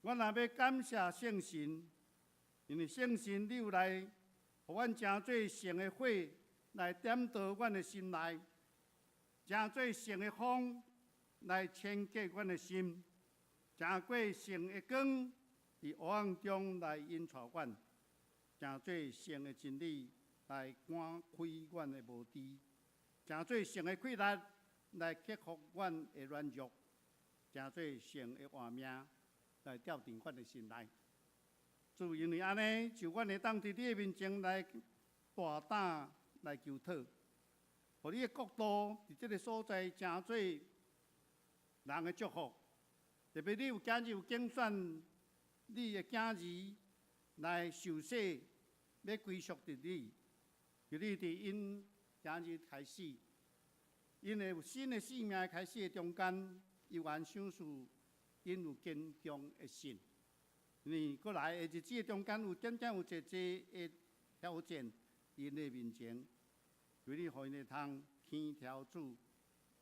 阮若欲感謝聖神，因為聖神你有來，予阮成做聖的火來點著阮的心內，成做聖的風來清潔阮的心，成做聖的光佇黑暗中來引帶阮，成做聖的真理來趕開阮的無知，成做聖的氣力來克服阮的軟弱，成做聖的活命來吊定阮的心內。主，因為按呢，就阮會當佇你的面前來大膽來求討，予你的國度佇這个所在成做人的祝福。特別你有今日有揀選你的囝兒來受洗，欲歸屬佇你，求你佇𪜶今日開始，𪜶會有新的生命開始的中間，猶原賞賜𪜶有堅強的信。因為過來的日子的中間有點點有濟濟的挑戰，𪜶的面前，求你予𪜶會通輕佻主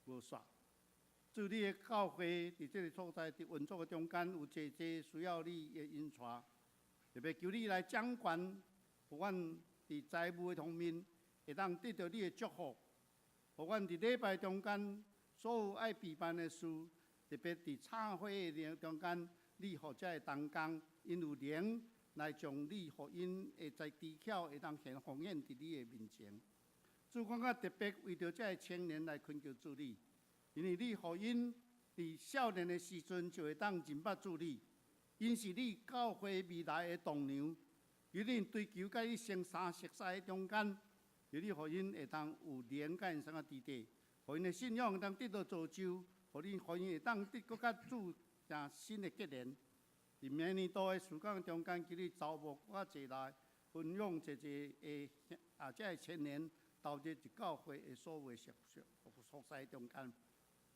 無煞。主，你的教會佇這个所在佇運作的中間有濟濟需要你的引帶，特別求你來掌權，予阮佇財務的方面會當得著你的祝福，予阮佇禮拜中間所有愛備辦的事，特別佇插花的中間，你予遮的同工，𪜶有靈來將你予𪜶的在技巧會當獻奉獻佇你的面前。主，阮閣特別為著遮的青年來懇求主你，因為你予𪜶佇少年的時陣就會當認捌主你，𪜶是你教會未來的棟梁，求恁追求佮你相相熟似的中間，求你予𪜶會當有靈佮𪜶相個佇底，予𪜶的信仰會當得到造就，予𪜶會當得閣較主成新的結連。佇明年度的事工中間，求你招募閣較濟來分享濟濟的啊，遮的青年投入佇教會的所有的服事中間，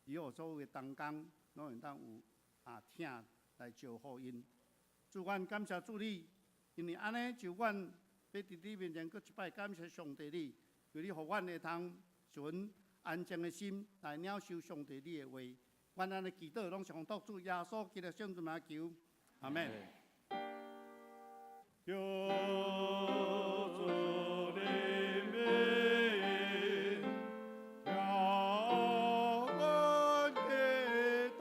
以予所有的同工攏會當有啊疼來招呼𪜶。主，阮感謝主你，因為按呢就阮欲佇你面前閣一擺感謝上帝你，求你予阮會通存安靜的心來領受上帝你的話。阮按呢祈禱，攏是奉托主耶穌基督聖名求，阿門。求主憐憫，聽阮祈禱。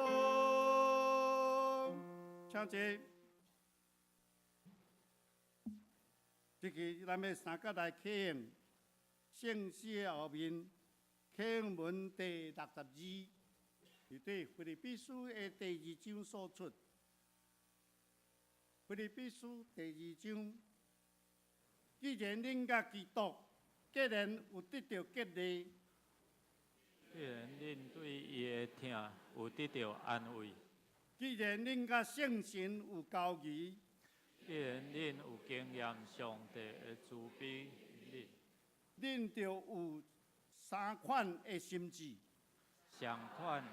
請坐。這个咱欲三角來啟用聖詩的後面，啟用文第62，是對腓立比書的第二章所出。腓立比書第二章，既然恁佮基督結連有得著激勵，既然恁對伊的疼有得著安慰，既然恁佮聖神有交誼，既然恁有經驗上帝的慈悲恁，恁著有相款的心志，相款的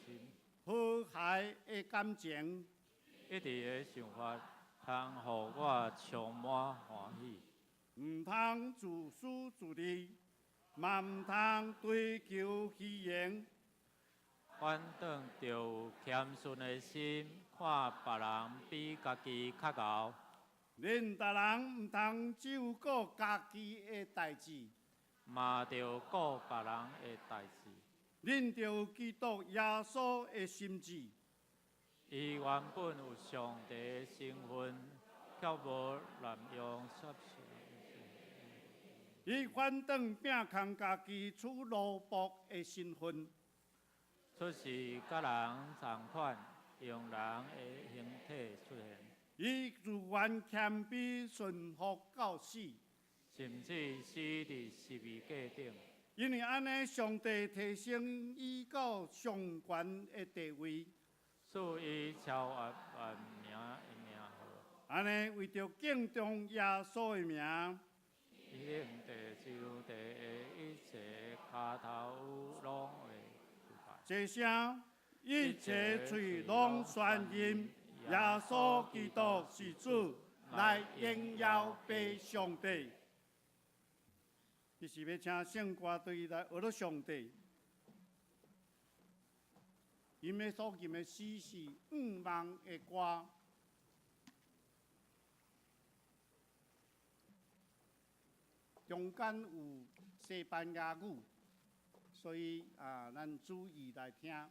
心，和諧的感情，一致的想法，通予我充滿歡喜。毋通自私自利，嘛毋通追求虛榮。反轉著有謙遜的心，看別人比家己較𠢕。恁逐人毋通只有顧家己的代誌，嘛著顧別人的代誌。恁著有基督耶穌的心志。伊原本有上帝的身份，卻無濫用攝受。伊反轉摒空家己，取奴僕的身份，出世佮人仝款，用人的形體出現。伊自願謙卑順服到死，甚至死佇十字架頂。因為按呢，上帝提升伊到上懸的地位，賜伊超越萬名的名號。按呢，為著敬重耶穌的名，天地就地的一切跤頭攏會跪拜。這聲一切喙攏宣認耶穌基督是主，來榮耀父上帝。這是欲請聖歌隊來學著上帝。𪜶欲所吟的詩是向望的歌。中間有西班牙語，所以啊，咱注意來聽。啊，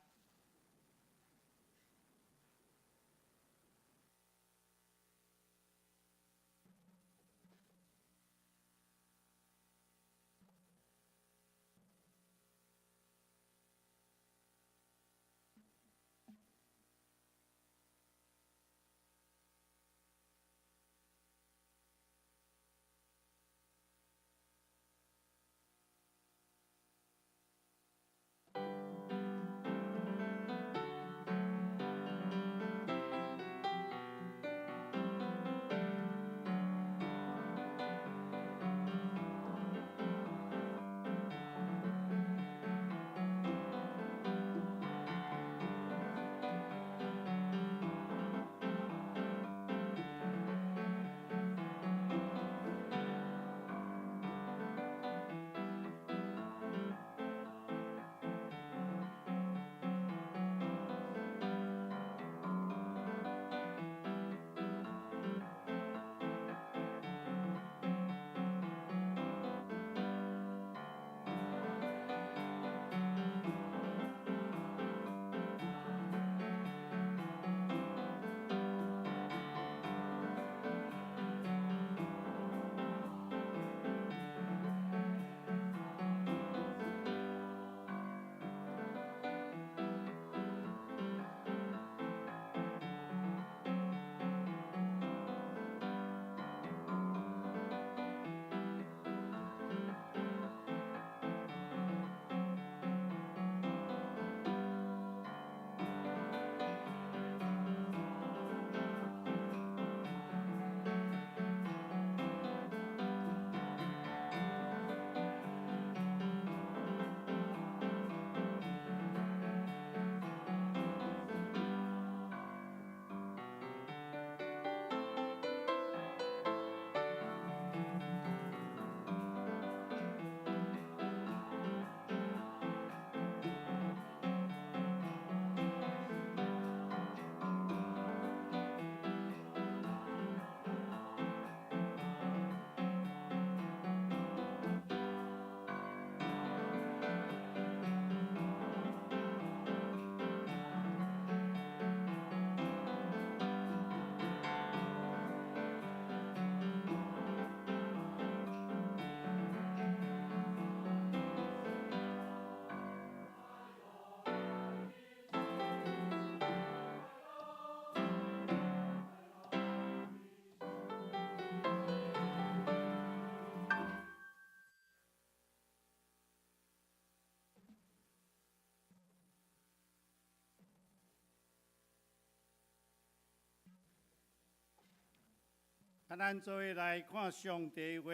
咱做伙來看上帝話，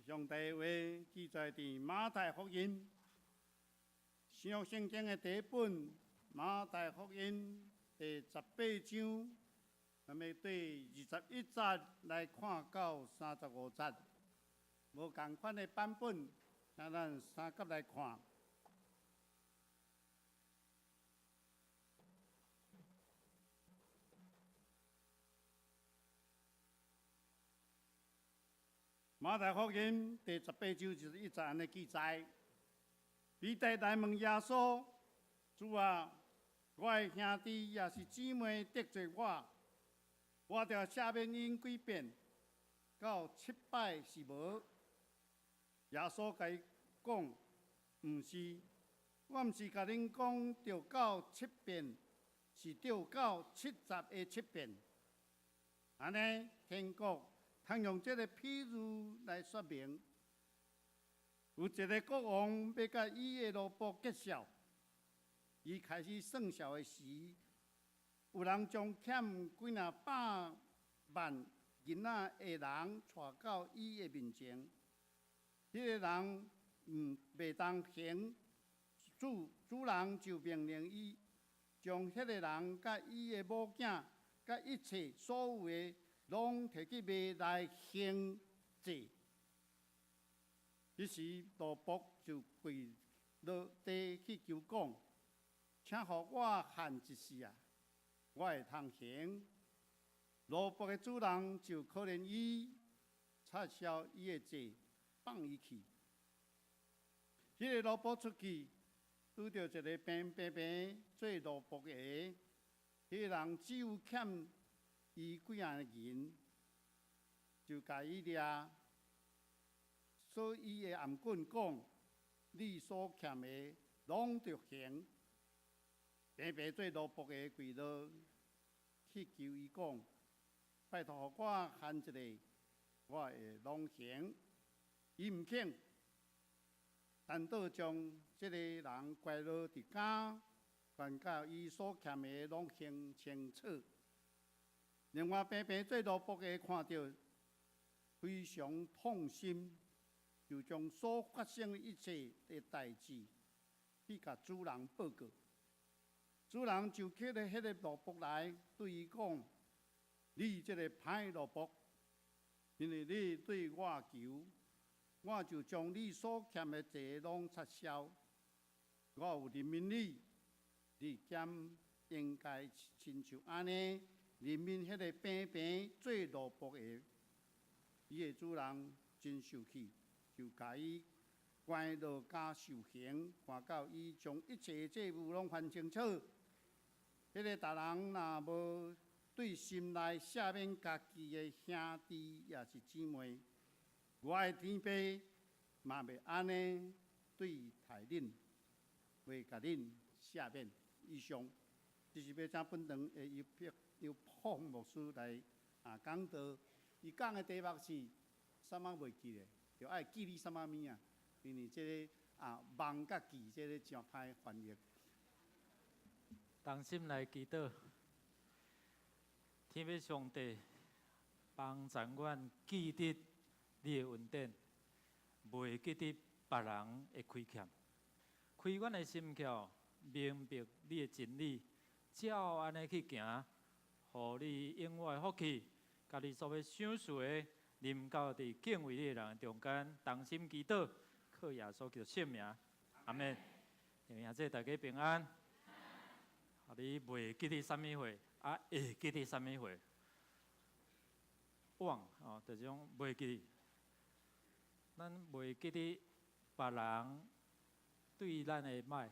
上帝話記載佇馬太福音，新約聖經的第一本馬太福音第18章，咱欲對21節來看到35節，無仝款的版本，請咱相佮來看。馬太福音第18章21節按呢記載：彼得來問耶穌：主啊，我的兄弟若是姊妹得罪我，我著赦免𪜶幾遍？到七擺是無？耶穌共伊講：毋是，我毋是共恁講著到七遍，是著到77個七遍。按呢，天國通用這個譬喻來說明：有一个國王欲共伊的奴僕結賬，伊開始算數的時，有人將欠幾若百萬銀仔的人帶到伊的面前，彼个人毋袂當還，主人就命令伊將彼个人佮伊的某囝佮一切所有的，攏提去賣來還債。彼時奴僕就跪落地去求講：請予我限一時仔，我會通還。奴僕的主人就可憐伊，撤銷伊的債，放伊去。彼个奴僕出去，拄著一个平平平做奴僕的，彼个人只有欠伊幾銜銀，就共伊掠，鎖伊的頷頸講：你所欠的攏著還。平平做奴僕的跪落去求伊講：拜託予我還一下，我會攏還。伊毋肯，反倒將這個人關落佇監，還到伊所欠的攏還清楚。另外，平平做奴僕的看著非常痛心，就將所發生的一切的代誌去共主人報告。主人就叫咧彼個奴僕來，對伊講：你這个歹奴僕，因為你對我求，我就將你所欠的債攏撤銷。我有憐憫你，你敢應該親像按呢憐憫彼個平平做奴僕的？伊的主人真受氣，就共伊關落監受刑，看到伊將一切債務攏還清楚。彼個別人若無對心內赦免家己的兄弟抑是姊妹，我的天父嘛袂按呢對待恁，袂共恁赦免。以上，這是欲請本堂的尤鳳牧師來講道。伊講的題目是啥物袂記咧？著愛記你啥物物啊？因為這个忘佮記，這个誠歹翻譯。同心來祈禱，天父上帝幫助阮記得你的恩典，袂記得別人的虧欠。開阮的心竅，明白你的真理，照按呢去行，予你永遠的福氣，共你所欲賞賜的，臨到佇敬畏你的人中間，同心祈禱，靠耶穌基督聖名，阿們。兄弟大家平安。你袂記得啥物貨，會記得啥物貨？忘哦，就是講袂記得。咱袂記得別人對咱的歹，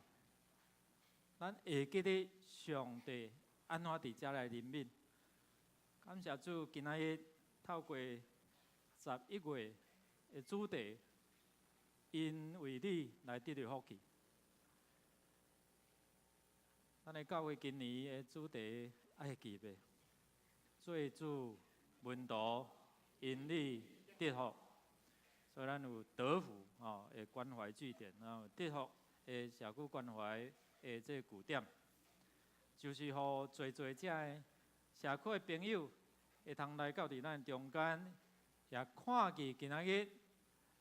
咱會記得上帝按怎佇遮來憐憫。感謝主，今仔日透過11月的主題，因為你來得著福氣。咱的教會今年的主題愛記袂？做主門徒，因你得福。所以咱有得福吼的關懷據點，然後得福的社區關懷的這個據點，就是予濟濟遮的社區的朋友會通來到佇咱中間，也看見今仔日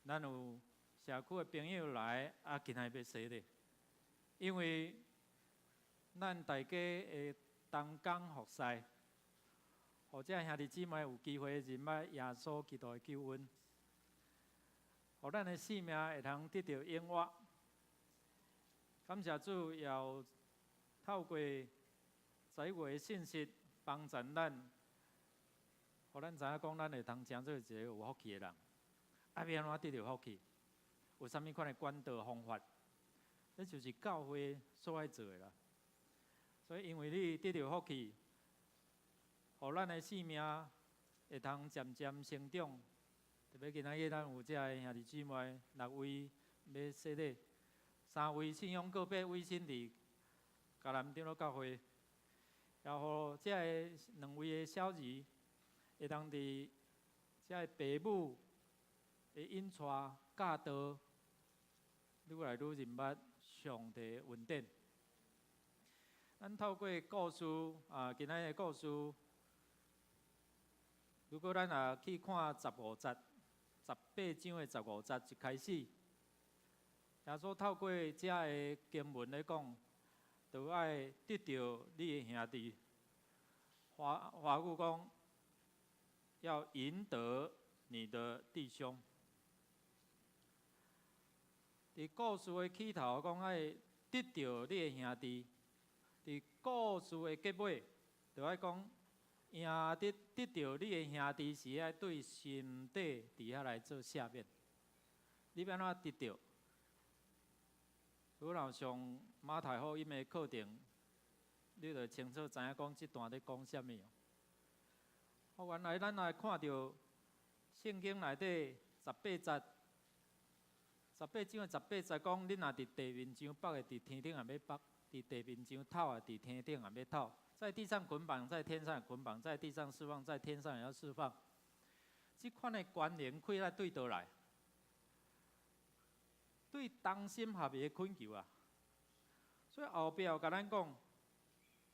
咱有社區的朋友來，今仔日欲洗禮，因為咱大家會同工服侍，予遮兄弟姊妹有機會認捌耶穌基督的救恩，予咱的性命會通得著永活。感謝主，也有透過11月的信息幫助咱，予咱知影講，咱會通成做一个有福氣的人。欲按怎得著福氣？有啥物款的管道方法？這就是教會所愛做的啦。所以，因為你得著福氣，予咱的性命會通漸漸成長。特別今仔日咱有遮个兄弟姊妹六位欲洗禮，三位信仰告白委身佇嘉南長老教會，然後遮个兩位的小兒會當佇遮个爸母的引帶教導，愈來愈認捌上帝的恩典。咱透過故事啊，今仔日的故事，如果咱若去看十五節、18章的十五節一開始，耶穌透過遮个經文咧講，著愛得著你的兄弟。華華語講，要贏得你的弟兄。佇故事的起頭講愛得著你的兄弟，佇故事的結尾，著愛講贏得得著你的兄弟時，愛對心底佇遐來做赦免。你欲按怎得著？如若上馬太福音的課程，你就清楚知影講這段咧講啥物。哦，原來咱來看著聖經內底十八節，十八章的十八節講，恁若佇地面上縛的，佇天頂也欲縛；佇地面上透的，佇天頂也欲透。在地上捆綁，在天上捆綁；在地上釋放，在天上也要釋放。這款的關聯氣力對佗來？對同心合意的懇求啊！所以後壁有共咱講，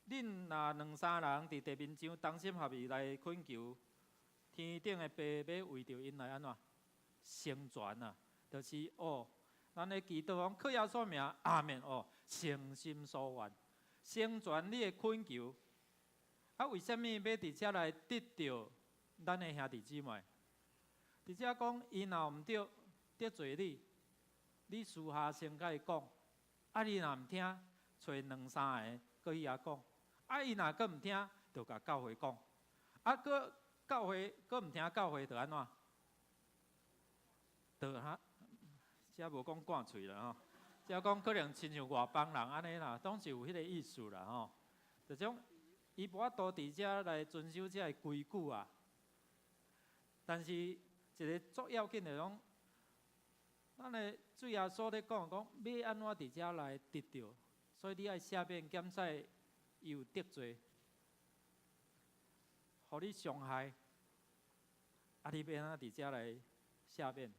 恁若兩三人佇地面上同心合意來懇求，天頂的爸欲為著𪜶來按怎成全啊？就是哦，咱咧祈禱講靠耶穌名，阿們哦，誠心所願，成全你的懇求。啊，為啥物欲佇遮來得著咱的兄弟姊妹？佇遮講，伊若毋對得罪你，你私下先共伊講，啊，你若毋聽，揣兩三个閣去遐講，啊，伊若閣毋聽，就共教會講，啊，閣教會閣毋聽教會，就按怎？就哈，遮無講掛喙啦吼，遮講可能親像外邦人按呢啦，總是有彼个意思啦吼。就種伊無法度佇遮來遵守這个規矩啊。但是一个足要緊的講，咱的主耶穌咧講講，欲按怎佇遮來得著，所以你愛赦免減使伊有得罪，予你傷害，啊，你欲按怎佇遮來赦免？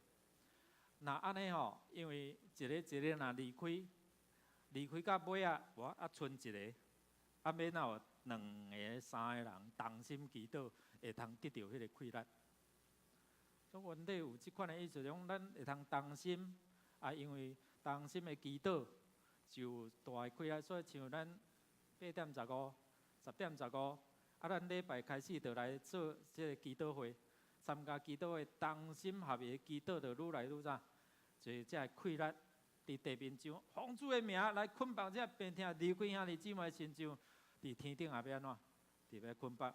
若按呢吼，因為一个一个若離開，離開到尾仔，無啊賰一个，啊欲若有兩个、三个人同心祈禱，會通得著彼个氣力。所以原底有這款的意思，講咱會通同心，啊，因為同心的祈禱就有大的氣力。所以像咱8點15，10點15，啊，咱禮拜開始就來做這个祈禱會，參加祈禱會，同心合意的祈禱就愈來愈啥，就這个氣力佇地面上，奉主的名來捆綁這病痛，離開兄弟姊妹身上，佇天頂也欲按怎？佇欲捆綁，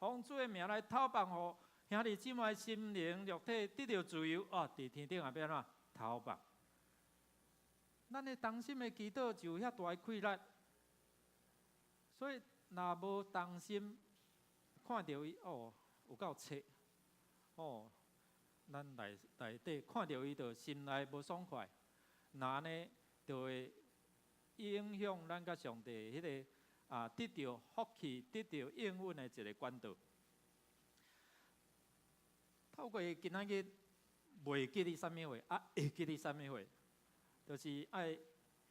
奉主的名來透放予兄弟姊妹心靈肉體得著自由，哦，佇天頂也欲按怎？透放。咱的同心的祈禱就有遐大的氣力，所以若無同心，看著伊哦，有夠冊，哦，咱內內底看著伊就心內無爽快，若按呢就會影響咱佮上帝彼个啊得著福氣、得著應允的一个管道。透過今仔日袂記得啥物貨，啊會記得啥物貨，就是愛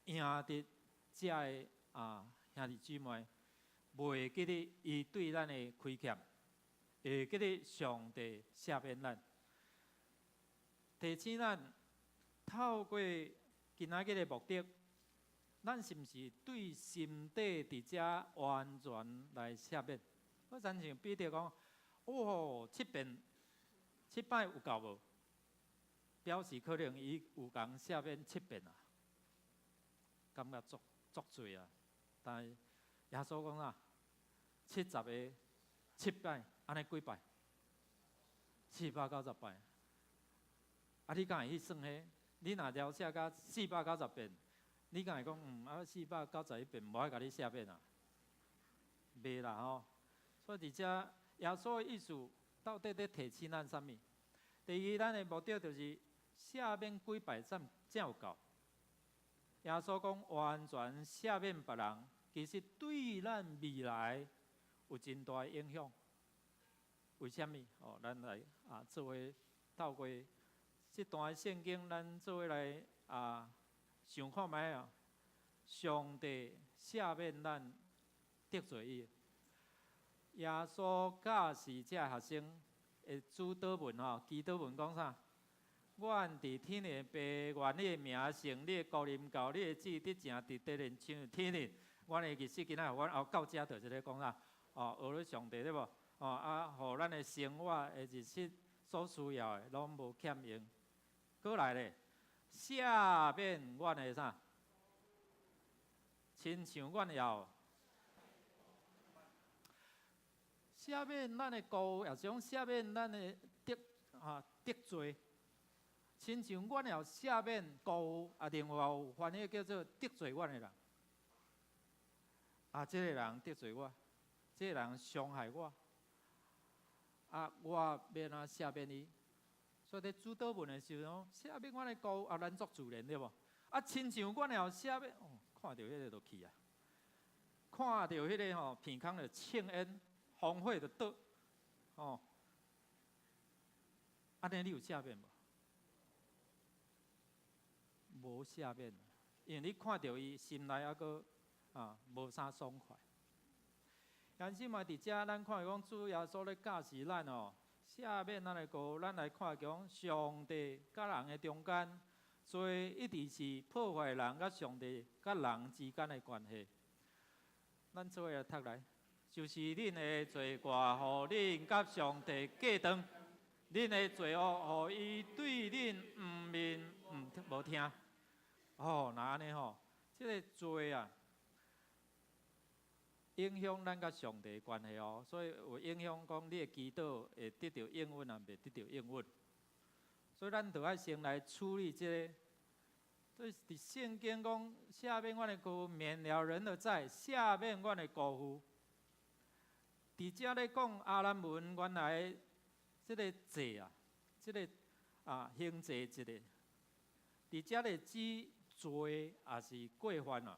贏得遮个啊兄弟姊妹，袂記得伊對咱的虧欠，會記得上帝赦免咱，提醒咱透過今仔日的目的，咱是毋是對心底佇遮完全來赦免？我親像彼得講，哦，七遍。七擺有夠無？表示可能伊有共赦免七遍啊，感覺足足濟啊。但是耶穌講啥？70个七擺，按呢幾擺？490擺。啊，你敢會去算彼？你若了寫甲490遍，你敢會講嗯？啊，491遍無愛共你赦免啊？袂啦吼。所以佇遮耶穌的意思，到底咧提醒咱啥物？第二，咱的目的就是赦免幾擺才才有夠。耶穌講完全赦免別人，其實對咱未來有真大的影響。為啥物？哦，咱來啊，做伙透過這段聖經，咱做伙來啊想看覓啊？上帝赦免咱得罪伊。耶穌教示這學生的主禱文吼，祈禱文講啥？阮佇天的父，願你的名聖，你的國臨到，你的旨意得成佇地面親像天頂。阮的日子今仔予阮哦到遮就是咧講啥？哦，學咧上帝對無？哦啊，予咱的生活的日時所需要的攏無欠用。閣來咧，赦免阮的啥？親像阮也有。赦免咱的過，也是講赦免咱的得啊得罪，親像阮會赦免辜負，啊，另外有翻譯叫做得罪阮的人。啊，這個人得罪我，這個人傷害我，啊，我欲按怎赦免伊？所以佇主禱文的時陣，赦免阮的辜負，啊，咱足自然對無？啊，親像阮會赦免，哦，看著彼个就氣啊！看著彼个吼鼻孔就衝煙，風火就倒，吼。按呢你有赦免無？無赦免，因為你看著伊心內猶閣啊無啥爽快。但是嘛，佇遮咱看講主耶穌咧教示咱哦，赦免咱的過，咱來看講上帝佮人的中間，罪一直是破壞人佮上帝佮人之間的關係。咱做伙來讀來，就是恁的罪過，予恁佮上帝隔斷；恁的罪惡，予伊對恁毋面毋無聽。哦，若按呢吼，這个罪啊，影響咱佮上帝的關係哦，所以有影響講你的祈禱會得著應允抑袂得著應允。所以咱著愛先來處理這个。所以佇聖經講，赦免阮的過，免了人的債，赦免阮的辜負。佇遮咧講亞蘭文原來這个債啊，這个啊刑罪一个，佇遮咧指罪也是過犯啊。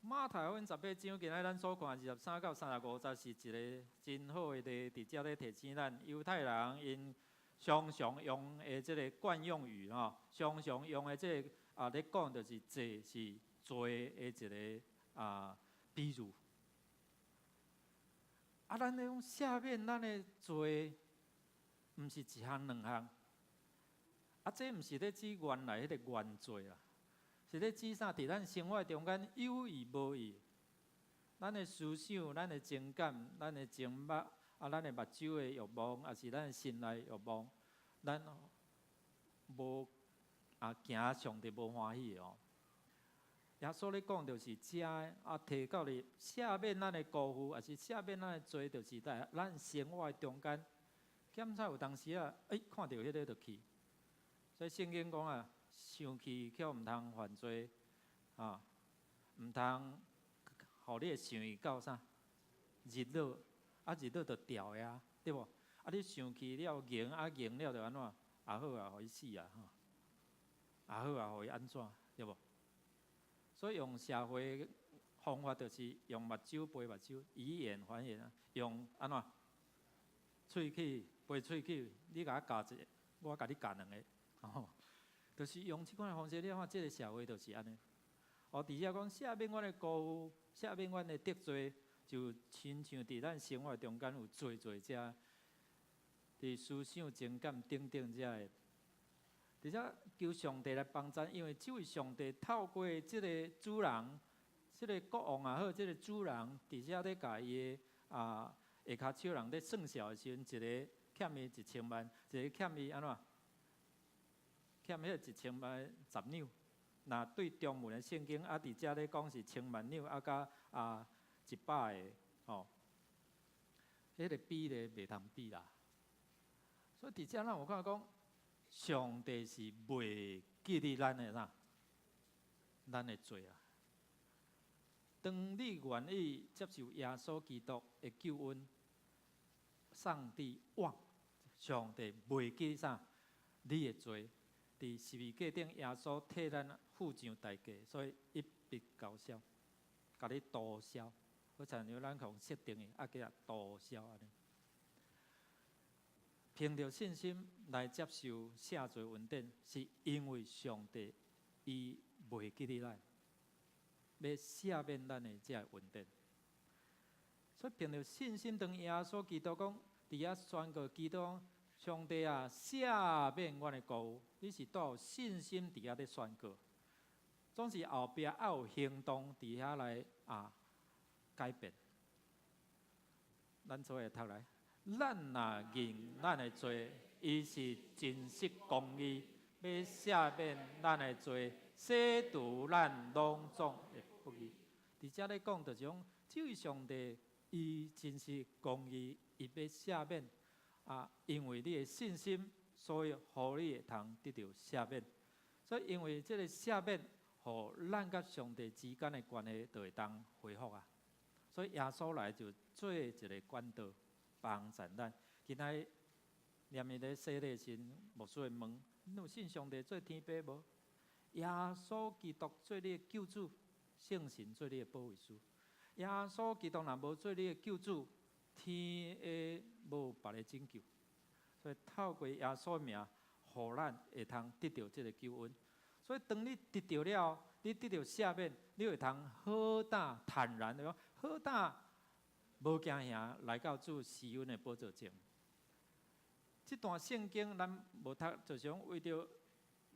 馬太福音18章，今仔咱所看23到35節是一个真好的例，佇遮咧提醒咱猶太人𪜶常常用的這个慣用語吼，常常用的這个啊咧講就是債是罪的一个啊比喻。啊，咱咧講赦免咱的罪，毋是一項兩項。啊，這毋是咧指原來彼个原罪啦，是咧指啥？佇咱生活中間有意無意，咱的思想、咱的情感、咱的情目，啊，咱的目睭的欲望，抑是咱的心內欲望，咱無啊行上帝無歡喜的哦。耶穌咧講就是遮啊，提到咧赦免咱的辜負，抑是赦免咱的罪，就是在咱生活的中間，檢查有當時啊，欸，看著彼个就氣。所以聖經講啊，生氣卻毋通犯罪，啊，毋通予你的生氣到啥？日落，啊日落就掉的啊，對無？啊你生氣了凝，啊凝了就按怎？也好啊，予伊死啊，吼！也好啊，予伊按怎？對無？所以用社會方法就是用目睭賠目睭，以眼還眼啊，用按怎？喙齒賠喙齒，你共我咬一个，我共你咬兩个。吼，就是用這款的方式，你看這个社會就是按呢。哦，佇遮講赦免阮的辜負，赦免阮的得罪，就親像佇咱生活中間有濟濟遮，佇思想、情感等等遮的。佇遮求上帝來幫贊，因為這位上帝透過這个主人，這个國王也好，這个主人佇遮咧共伊的啊下跤手人咧算數的時陣，一个欠伊一千萬，一个欠伊按怎？欠彼个一千萬十兩，若對中文的聖經啊，佇遮咧講是千萬兩，啊佮啊100个吼，彼个比例袂通比啦。所以佇遮咱有看講，上帝是袂記得咱的啥？咱的罪啊。當你願意接受耶穌基督的救恩，上帝忘，上帝袂記啥？你的罪。佇十字架頂，耶穌替咱付上代價，所以一筆勾銷，共你塗銷。好親像咱共設定的，啊叫做塗銷按呢。憑著信心來接受赦罪恩典，是因為上帝伊袂記得咱，欲赦免咱的這个恩典。所以憑著信心，當耶穌基督講，佇遐宣告基督。上帝啊，赦免阮的辜負，你是帶有信心佇遐咧宣告，總是後壁愛有行動佇遐來啊改變。咱做伙讀來，咱若認咱的罪，伊是真實公義，欲赦免咱的罪，洗除咱攏總的不義。佇遮咧講，就是講，這位上帝，伊真實公義，伊欲赦免。啊，因為你的信心，所以予你會通得著赦免。所以因為這个赦免，予咱佮上帝之間的關係就會當恢復啊。所以耶穌來就做一个管道，幫助咱。今仔念伊咧洗禮時，牧師會問：你有信上帝做天父無？耶穌基督做你的救主，聖神做你的保惠師。耶穌基督若無做你的救主，天會無別个拯救。所以透過耶穌名，予咱會通得著這个救恩。所以當你得著了，你得著赦免，你會通好膽坦然的講，好膽無驚嚇來到主施恩的寶座前。這段聖經咱無讀，就是講為著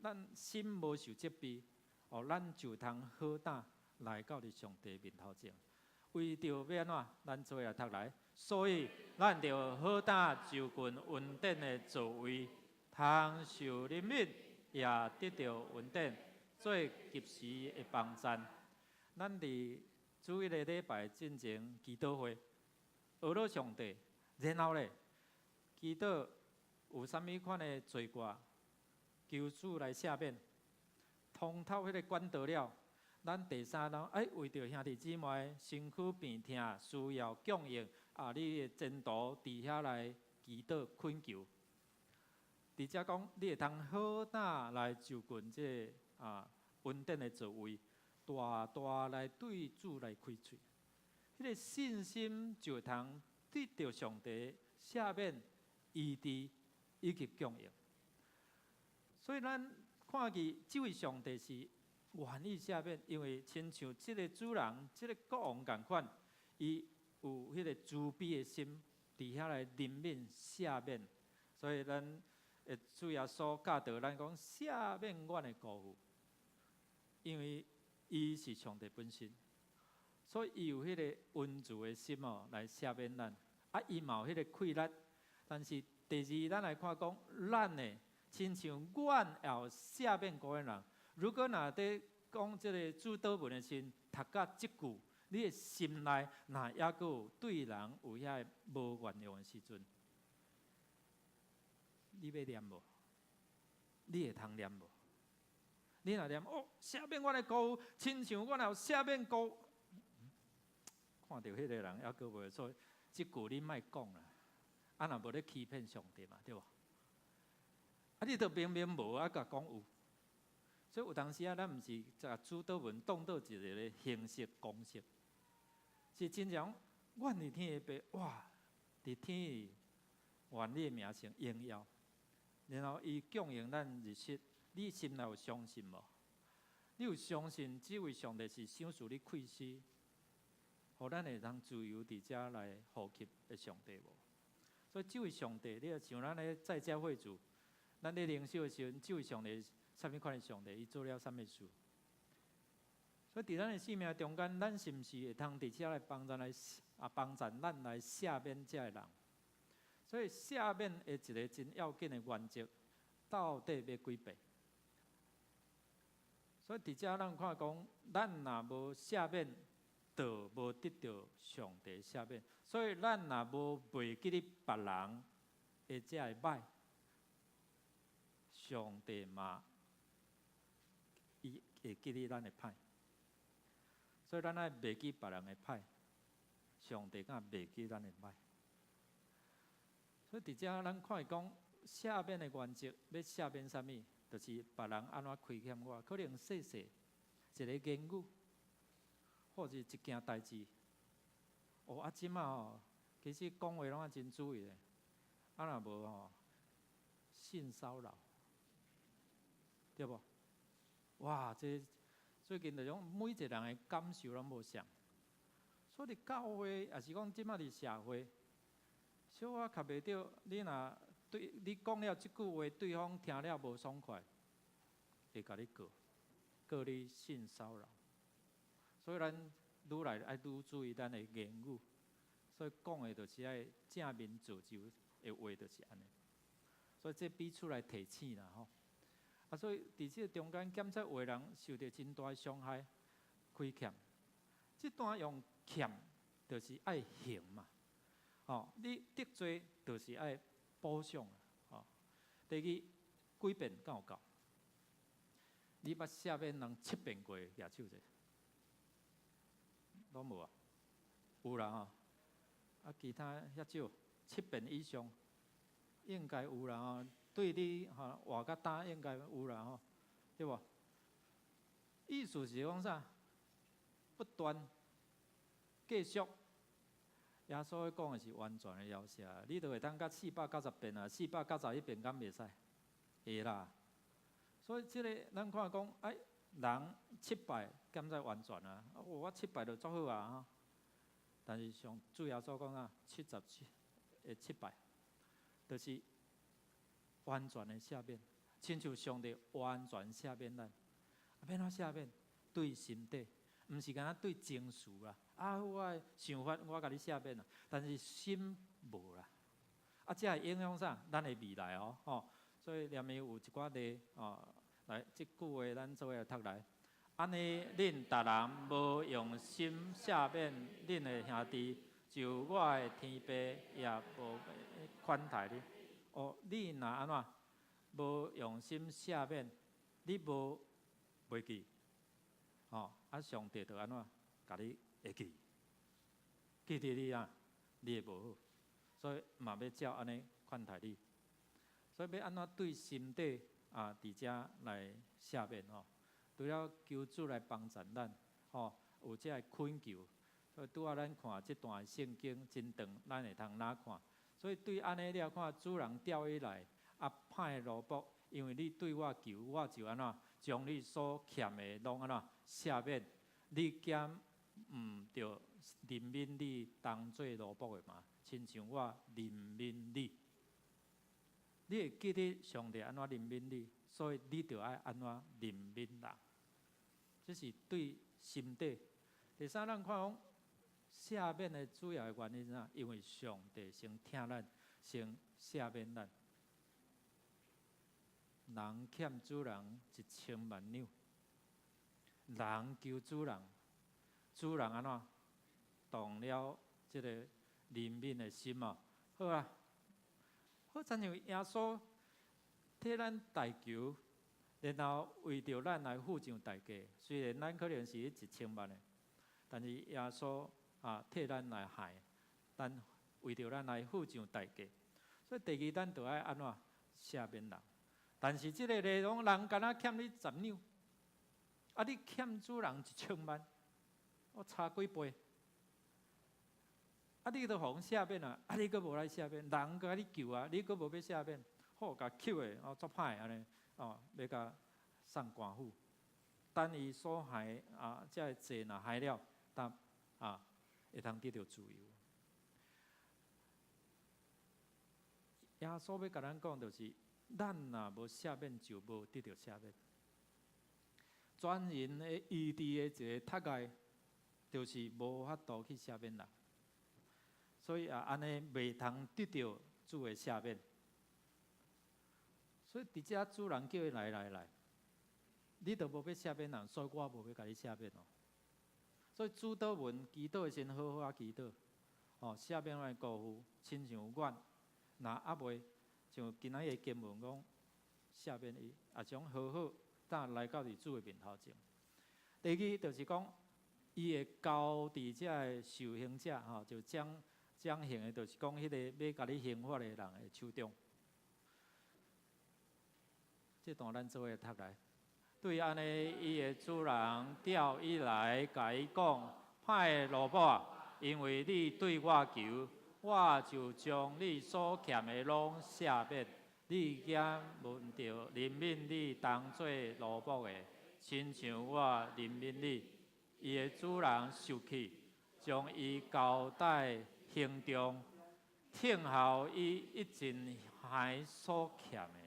咱心無受責備，哦，咱就通好膽來到佇上帝面頭前。為著欲按怎，咱做伙來讀來，所以咱著好膽就近恩典的座位，通受憐憫，也得著恩典，做及時的幫贊。咱佇主日的禮拜進前祈禱會，呵咾上帝，然後咧祈禱有啥物款的罪過，求主來赦免，通透彼个管道了。咱第三咱愛為著兄弟姊妹身軀病痛需要供應，啊，你的前途佇遐來祈禱懇求。佇遮講，你會通好膽來就近這个恩典的座位，大大來對主來開喙。彼个信心就會通得著上帝赦免、醫治以及供應。所以咱看見這位上帝是願意赦免，因為親像這个主人、這个國王仝款，伊有彼个慈悲的心，佇遐來憐憫赦免。所以咱會主耶穌教導咱講赦免阮的辜負，因為伊是上帝本身，所以伊有彼个恩慈的心哦，來赦免咱。啊，伊嘛有彼个氣力。但是第二，咱來看講，咱的親像阮也有赦免過的人。如果若佇講這个主禱文的時陣，讀到這句，你的心內若猶閣有對人有遐个無原諒的時陣，你欲念無？你會通念無？你若念哦，赦免阮的辜負，親像阮也有赦免辜，看著彼个人猶閣袂，所以這句你莫講啦。啊，若無咧欺騙上帝嘛，對無？啊，你都明明無，啊，閣講有。所以有當時啊，咱毋是共主禱文當做一个咧形式公式，是真正阮佇天的父，哇！佇天裡願你的名成榮耀，然後伊供應咱日食，你心內有相信無？你有相信這位上帝是賞賜你氣息，予咱會通自由佇遮來呼吸的上帝無？所以這位上帝，你若像咱咧在家會主，咱咧靈修的時陣，這位上帝啥物款的上帝？伊做了啥物事？所以佇咱的生命中間，咱是毋是會通佇遮來幫咱來啊幫助咱來赦免遮个人？所以赦免的一个真要緊的原則，到底欲幾遍？所以佇遮咱看講，咱若無赦免，就無得著上帝赦免。所以咱若無袂記得別人的遮个歹，上帝嘛，伊會記得咱的歹。所以咱愛袂記別人的歹，上帝敢袂記咱的歹。所以佇遮咱看伊講赦免的原則，欲赦免啥物？就是別人按怎虧欠我，可能細細一个言語，或者一件代誌。哦，啊，這馬吼，其實講話攏愛真注意咧，啊若無吼，性騷擾，對無？哇，這最近就講每一個人的感受攏無仝，所以佇教會，抑是講這馬佇社會，小可較袂著，你若對你講了這句話，對方聽了無爽快，會共你告，告你性騷擾。所以咱愈來愛愈注意咱的言語，所以講的就是愛正面造就的話，就是按呢。所以這彼此來提醒啦吼。啊，所以佇這个中間檢測有的人受著真大的傷害、虧欠。這段用欠，就是愛還嘛。吼，你得罪就是愛補償啊。第二，幾遍敢有夠？你捌赦免人七遍過，舉手者？攏無啊？有啦吼，啊，其他遐少，七遍以上，應該有啦吼。對你吼活較焦應該有啦吼，對無？意思是講啥？不斷繼續。耶穌講的是完全的饒赦，你都會當甲490遍啊，491遍敢袂使？會啦。所以這個咱看講，哎，人七擺敢才完全啊？我七擺就足好啊！吼。但是上主耶穌講啊，77的七擺，就是完全的赦免，親像上帝完全赦免咱。欲按怎赦免？對心底，毋是干焦對情緒啦。啊，我的想法我共你赦免啦，但是心無啦。啊，這會影響啥？咱的未來哦，吼。所以連面有一寡例哦，來，這句話咱做伙來讀來。按呢，恁逐人無用心赦免恁的兄弟，就我的天父也無寬待你。哦，你若按怎無用心赦免，你無袂記，吼，啊，上帝就按怎共你會記，記得你啊，你會無好，所以嘛欲照按呢寬待你。所以欲按怎對心底啊，佇遮來赦免吼，除了求主來幫助咱，吼，有這个懇求。所以拄仔咱看這段聖經真長，咱會通哪看？所以對按呢了看，主人調伊來，啊，歹的奴僕，因為你對我求，我就按怎將你所欠的攏按怎赦免。你敢毋著憐憫你當做奴僕的嗎？親像我憐憫你。你會記得上帝按怎憐憫你，所以你著愛按怎憐憫人。這是對心底。第三，咱看講赦免的主要的原因啥？因為上帝先疼咱，先赦免咱。人欠主人1000萬兩，人求主人，主人按怎動了這個憐憫的心啊？好啊，好親像耶穌替咱代求，然後為著咱來付上代價。雖然咱可能是1000萬的，但是耶穌啊替咱來還，咱為著咱來付上代價。所以第二，咱就愛按怎赦免人。但是這个內容，人敢若欠你10兩，啊，你欠主人1000萬，我差幾倍？啊，你都予人赦免啊，啊，你閣無來赦免，人共你求啊，你閣無欲赦免，好，共抾的哦，足歹按呢，哦，欲共送官府。等伊所還啊，這个債若還了，才啊會通得著自由。耶穌欲共咱講，就是咱若無赦免，就無得著赦免。全人的醫治的一个窒礙，就是無法度去赦免人，所以啊，按呢袂通得著主的赦免。所以佇遮主人叫伊來來來，你都無欲赦免人，所以我無欲共你赦免哦。所以主禱文祈禱的時陣，好好仔祈禱，哦，赦免阮的過犯，親像阮若猶未像今仔日的經文講赦免伊，也將好好當來到佇主的面頭前。第二就是講，伊會交佇這个受刑者吼，就掌掌刑的，就是講彼个欲共你刑罰的人的手中。這段咱做伙讀來。對按呢，伊的主人調伊來，共伊講：歹的奴僕啊，因為你對我求，我就將你所欠的攏赦免。你敢毋著憐憫你當做奴僕的，親像我憐憫你。伊的主人受氣，將伊交在刑中，聽候伊一盡還所欠的。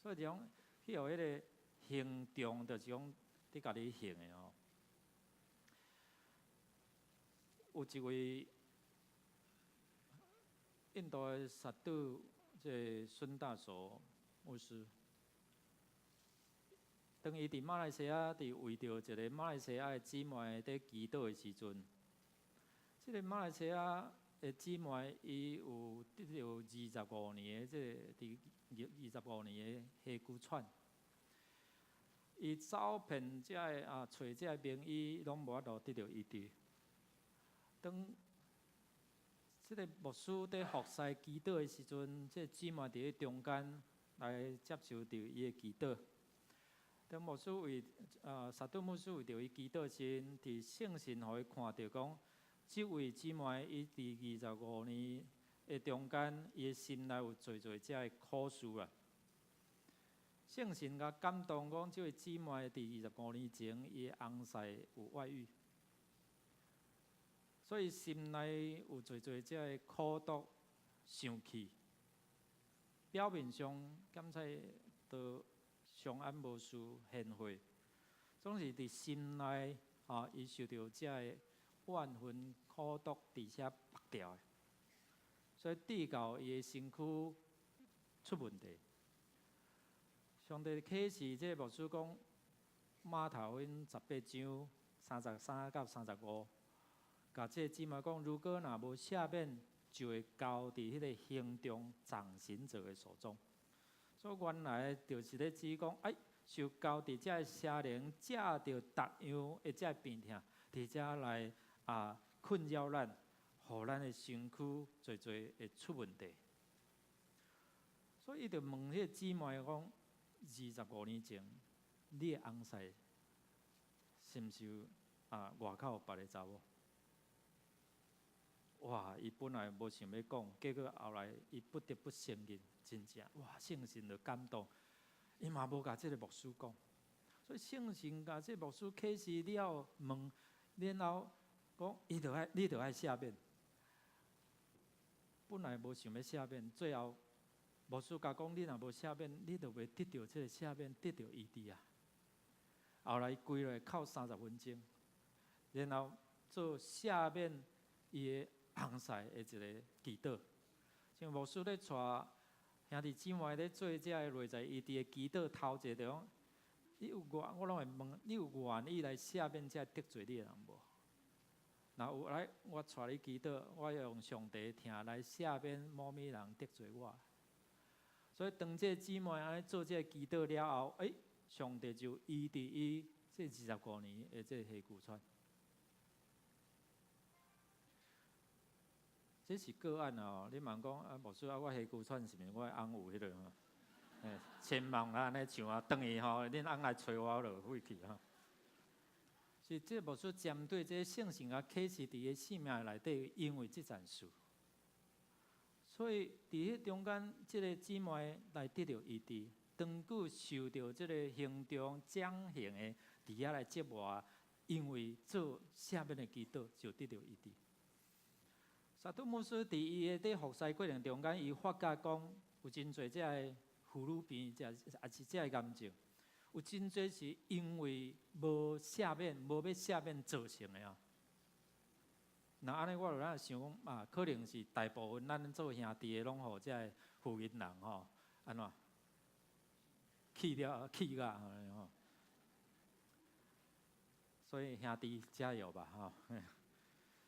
所以講，去予彼个刑中，就是講佇共你刑的吼。有一位印度的薩杜，這个孫大索牧師，當伊佇馬來西亞佇為著一个馬來西亞的姊妹佇祈禱的時陣，這个馬來西亞的姊妹，伊有得著二十五年的這个佇25年的火炬喘，伊走遍遮个啊，揣遮个名醫，攏無法度得著醫治。當這个牧師佇服侍祈禱的時陣，這个姊妹佇咧中間來接受著伊的祈禱。當牧師為啊，撒都牧師為著伊祈禱時，佇聖神予伊看著講，這位姊妹伊佇二十五年的中間，伊的心內有濟濟遮个苦事啦。聖神共感動講，這位姊妹佇25年前，伊的翁婿有外遇，所以心內有濟濟遮个苦毒、生氣。表面上檢查都相安無事、賢惠，總是佇心內，吼，伊受著遮个怨恨、苦毒，佇遮縛牢的，所以致到伊的身軀出問題。上帝啟示這个牧師講，馬太福音18章33到35，共這个姊妹講，如果若無赦免，就會交佇彼个刑中掌刑者的手中。所以原來就是咧指講，哎，受交佇遮个邪靈藉著逐樣的遮个病痛，佇遮來啊困擾咱，予咱的身軀濟濟會出問題。所以伊就問彼個姊妹講：25年前，你的翁婿是毋是啊外口有別个查某？哇！伊本來無想欲講，結果後來伊不得不承認，真正哇！聖神就感動，伊嘛無共這个牧師講，所以聖神共這个牧師啟示了問，然後講伊著愛，你著愛赦免。本來無想欲赦免，最後牧師共講，你若無赦免，你就袂得著這个赦免，得著醫治啊。後來跪落哭30分鐘，然後做赦免伊的翁婿的一个祈禱，像牧師咧帶兄弟姊妹咧做這个內在醫治的祈禱，頭一个就講，你有願，我攏會問，你有願意來赦免這得罪你的人無？若有來，我帶你祈禱，我用上帝疼來赦免某物人得罪我。所以當這个姊妹按呢做這个祈禱了後，欸，上帝就醫治伊這二十五年的這个火炬喘。這是個案哦，你茫講啊，牧師啊，我火炬喘是毋是我翁有彼个吼？嘿，千萬按呢唱啊，轉去吼，恁翁來揣我就廢去吼。是這牧師針對這聖神共啟示佇伊生命內底，因為這件事，所以佇彼中間，這个姊妹來得著醫治，長久受著這个刑中掌刑的佇遐來折磨，因為做赦免的祈禱就得著醫治。撒都牧師佇伊的佇服侍過程中間，伊發覺講有真濟遮个婦女病，遮抑是遮个癌症，有真濟是因為無赦免、無欲赦免造成的啊。若按呢，我就咱想講啊，可能是大部分咱做兄弟的攏予遮个婦人人吼，按怎氣了氣甲吼。所以兄弟加油吧吼！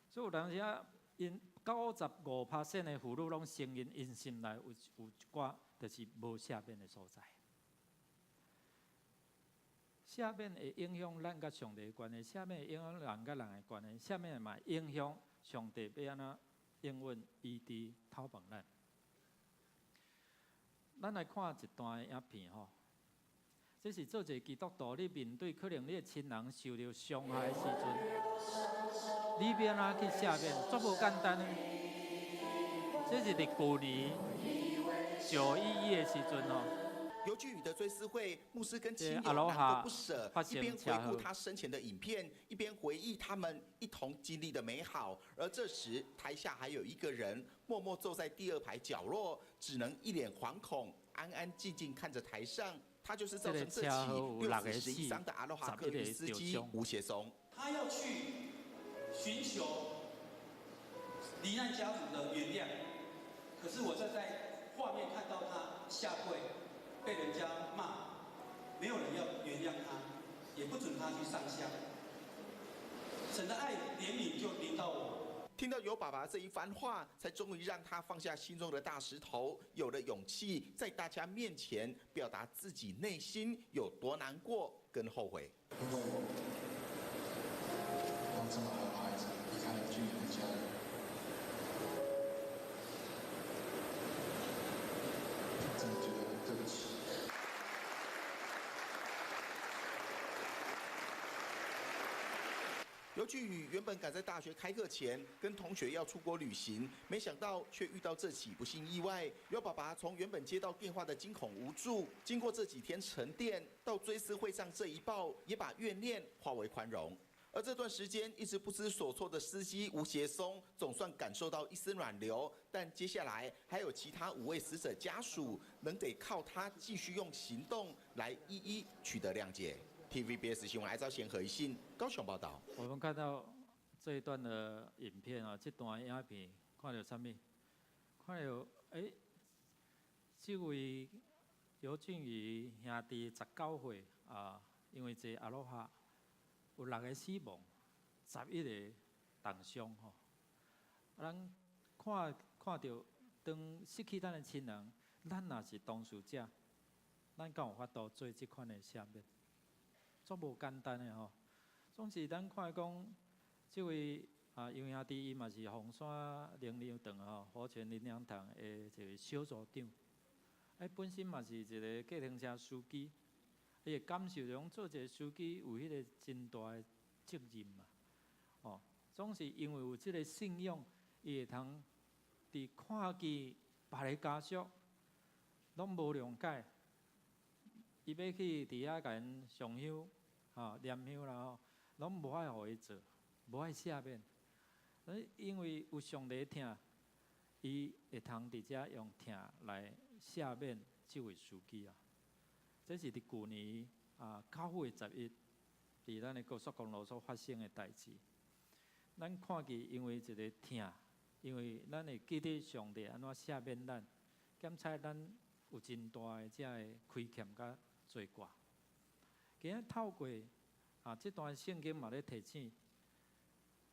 所以有當時啊，𪜶95%的婦女攏承認，𪜶心內有一寡就是無赦免的所在。赦免會影響咱佮上帝的關係，赦免會影響人佮人的關係，赦免嘛影響上帝欲按怎應允醫治透放咱。咱來看一段影片吼，這是做一个基督徒，你面對可能你的親人受著傷害的時陣，你欲按怎去赦免？足無簡單的。這是佇舊年9·11的時陣吼。尤俊宇的追思會，牧師跟親友難過不捨，一邊回顧他生前的影片，一邊回憶他們一同經歷的美好。而這時，台下還有一個人默默坐在第二排角落，只能一臉惶恐，安安靜靜看着台上。他就是造成這起六死十一傷的阿羅哈客運司機吳協松。他要去尋求罹難家屬的原諒，可是我在畫面看到他下跪。被人家罵，沒有人要原諒他，也不准他去上香。神的愛憐憫就臨到我。聽到尤爸爸這一番話，才終於讓他放下心中的大石頭，有了勇氣在大家面前表達自己內心有多難過跟後悔。因為我讓這麼好的孩子離開了俊宇的家人，真的覺得很對不起。尤俊宇原本趕在大學開課前跟同學要出國旅行，沒想到卻遇到這起不幸意外。尤爸爸從原本接到電話的驚恐無助，經過這幾天沉澱，到追思會上這一報，也把怨念化為寬容。而這段時間一直不知所措的司機吳協松，總算感受到一絲暖流。但接下來還有其他5位死者家屬，能得靠他繼續用行動來一一取得諒解。TVBS 新聞艾昭賢、何一信高雄報道。我們看到這一段的影片啊，這段影片看到啥物？看到這位尤俊宇兄弟19歲啊，因為坐阿羅哈有6個死亡，11個重傷吼。咱看看到當失去咱的親人，咱若是當事者，咱敢有法度做這款的赦免？足無簡單的吼，總是咱看講，這位啊尤兄弟伊嘛是鳳山靈糧堂吼，火泉靈糧堂的一個小組長，本身嘛是一個計程車司機，伊會感受講做一個司機有彼個真大的責任嘛，哦，總是因為有這個信仰，伊會通佇看見別個家屬攏無諒解，伊欲去佇遐共𪜶上香。吼，念香啦吼，攏無愛予伊做，無愛赦免。因為有上帝疼，伊會通佇遮用疼來赦免這位司機啊。這是佇舊年啊9月11，佇咱的高速公路所發生的代誌。咱看見因為一個疼，因為咱會記得上帝按怎赦免咱，檢採咱有真大的這个虧欠佮罪過。今仔透過啊，這段聖經嘛咧提醒，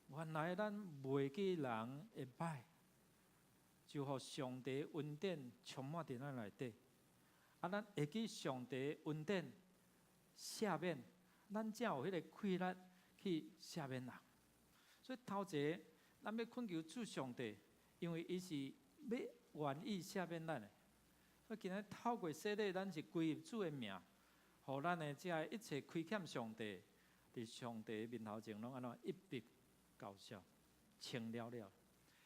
原來咱袂記人的歹，就予上帝恩典充滿佇咱內底。啊，咱會記上帝恩典赦免，咱才有彼個氣力去赦免人。所以頭一个，咱欲懇求主上帝，因為伊是欲願意赦免咱的。所以今仔透過洗禮，咱是歸入主的名。予咱的這一切虧欠上帝，佇上帝面頭前攏按怎一筆勾銷，清了了。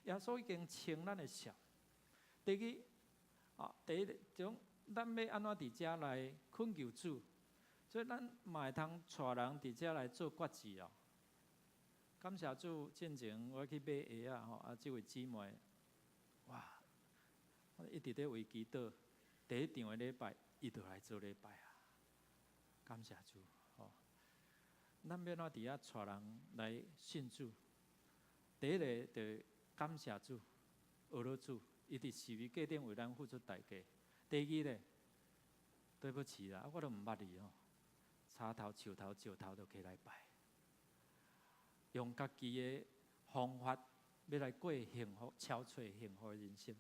耶穌已經清咱的數。第二，啊，第一種，咱欲按怎佇遮來懇求主，所以咱嘛會通帶人佇遮來做決志哦。感謝主，進前我去買鞋仔吼，啊，這位姊妹，哇，我一直咧為祈禱，第一場的禮拜，伊就來做禮拜啊。感謝主，吼！咱欲按怎佇遐帶人來信主？第一个就感謝主，學了主，伊佇十字架頂為咱付出代價。第二咧，對不起啦，我都毋捌你吼，柴頭、樹頭、石頭都起來拜，用家己的方法欲來過幸福、超出幸福的人生，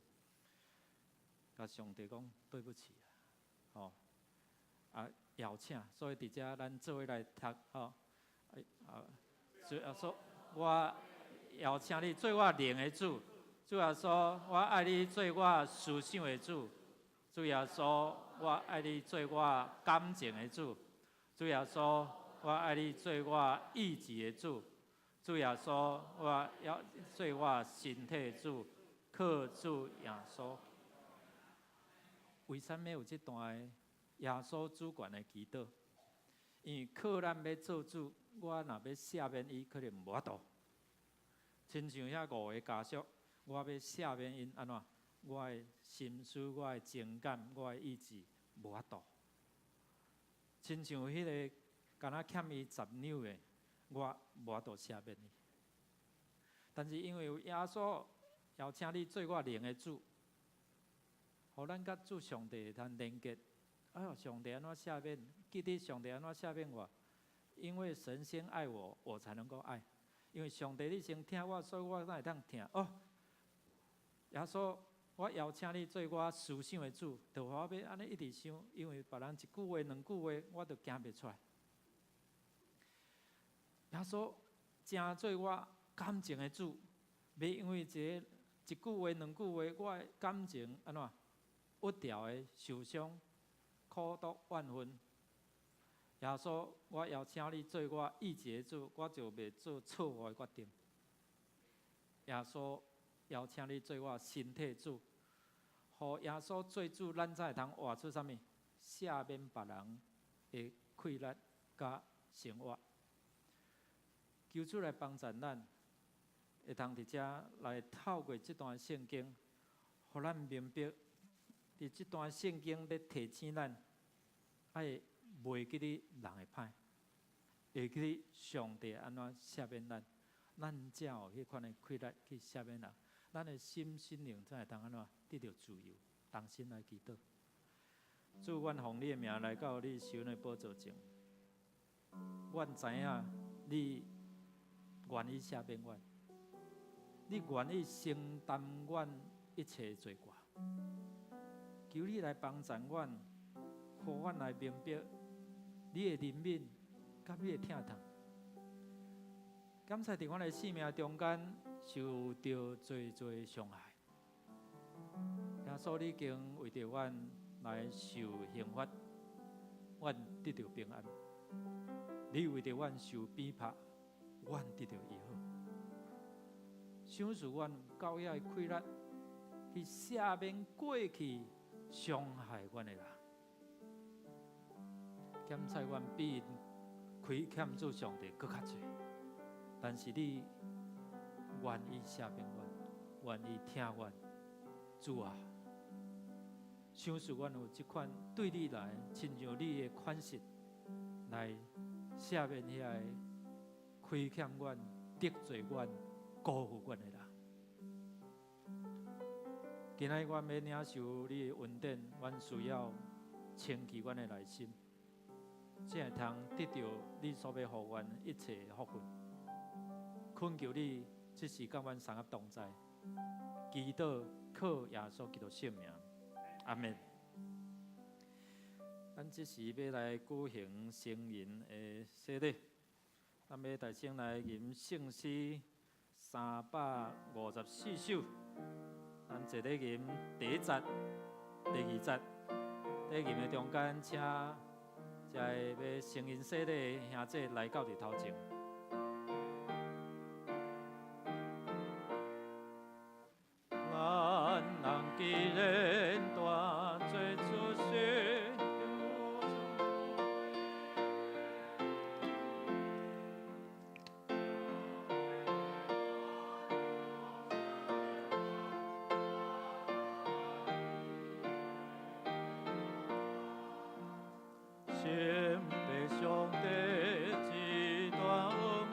共上帝講對不起啊，吼！啊，邀請，所以佇遮咱做伙來讀吼，啊，主耶穌，我邀請你做我靈的主，主耶穌，我愛你做我思想的主，主耶穌，我愛你做我感情的主，主耶穌，我愛你做我意志的主，主耶穌，我要做我身體的主，靠主耶穌。為啥物有這段耶穌主權的祈禱？因為靠咱欲做主，我若欲赦免伊，可能無法度。親像遐5个家屬，我欲赦免𪜶按怎？我的心思、我的情感、我的意志，無法度。親像彼个敢若欠伊10兩的，我無法度赦免伊。但是因為有耶穌邀請你做我靈的主，予咱佮主上帝會通連結。哎喲，上帝按怎赦免？記得上帝按怎赦免我？因為神先愛我，我才能夠愛。因為上帝你先疼我，所以我才會當疼。哦，耶穌，我邀請你做我思想的主，就予我欲按呢一直想，因為別人一句話、兩句話，我就行袂出來。耶穌成做我感情的主，袂因為一个一句話、兩句話，我的感情按怎鬱掉的受傷、苦毒、怨恨。耶穌，我邀請你做我意志的主，我就袂做錯誤的決定。耶穌邀請你做我身體的主，予耶穌做主，咱才會通活出啥物？赦免別人的氣力佮生活。求主來幫助咱，會通佇遮來透過這段聖經，予咱明白，佇這段聖經咧提醒咱，愛袂記得人的歹，會記得上帝按怎赦免咱，咱才有彼款的氣力去赦免人，咱的心心靈才會通按怎得著自由，同心來祈禱。主，阮奉你的名來到你施恩的寶座前，阮知影你願意赦免阮，你願意承擔阮一切罪過，求你來幫助阮，予阮來明白你的憐憫佮你的疼痛。感謝佇阮的生命中間受著濟濟傷害，耶穌你已經為著阮來受刑罰，阮得著平安；你為著阮受鞭拍，阮得著醫好。賞賜阮夠遐的氣力去赦免過去傷害阮的人，檢採阮比𪜶虧欠主上帝閣較濟，但是你願意赦免阮，願意疼阮，主啊，賞賜阮有這款對你來親像你的款式來赦免遐个虧欠阮、得罪阮、辜負阮的人。今仔日阮欲領受你的恩典，阮需要清氣阮的內心，才會通得著你所欲予阮一切的福分。懇求你，這時佮阮三合同在，祈禱靠耶穌基督聖名，阿們。咱這時欲來舉行成人的洗禮，咱欲大聲來吟聖詩354首，咱坐咧吟第一節、第二節，咧吟的中間，請這个欲成人洗禮的兄姊來到佇頭前。咱人既然大做出世。先被上帝這大恩惠，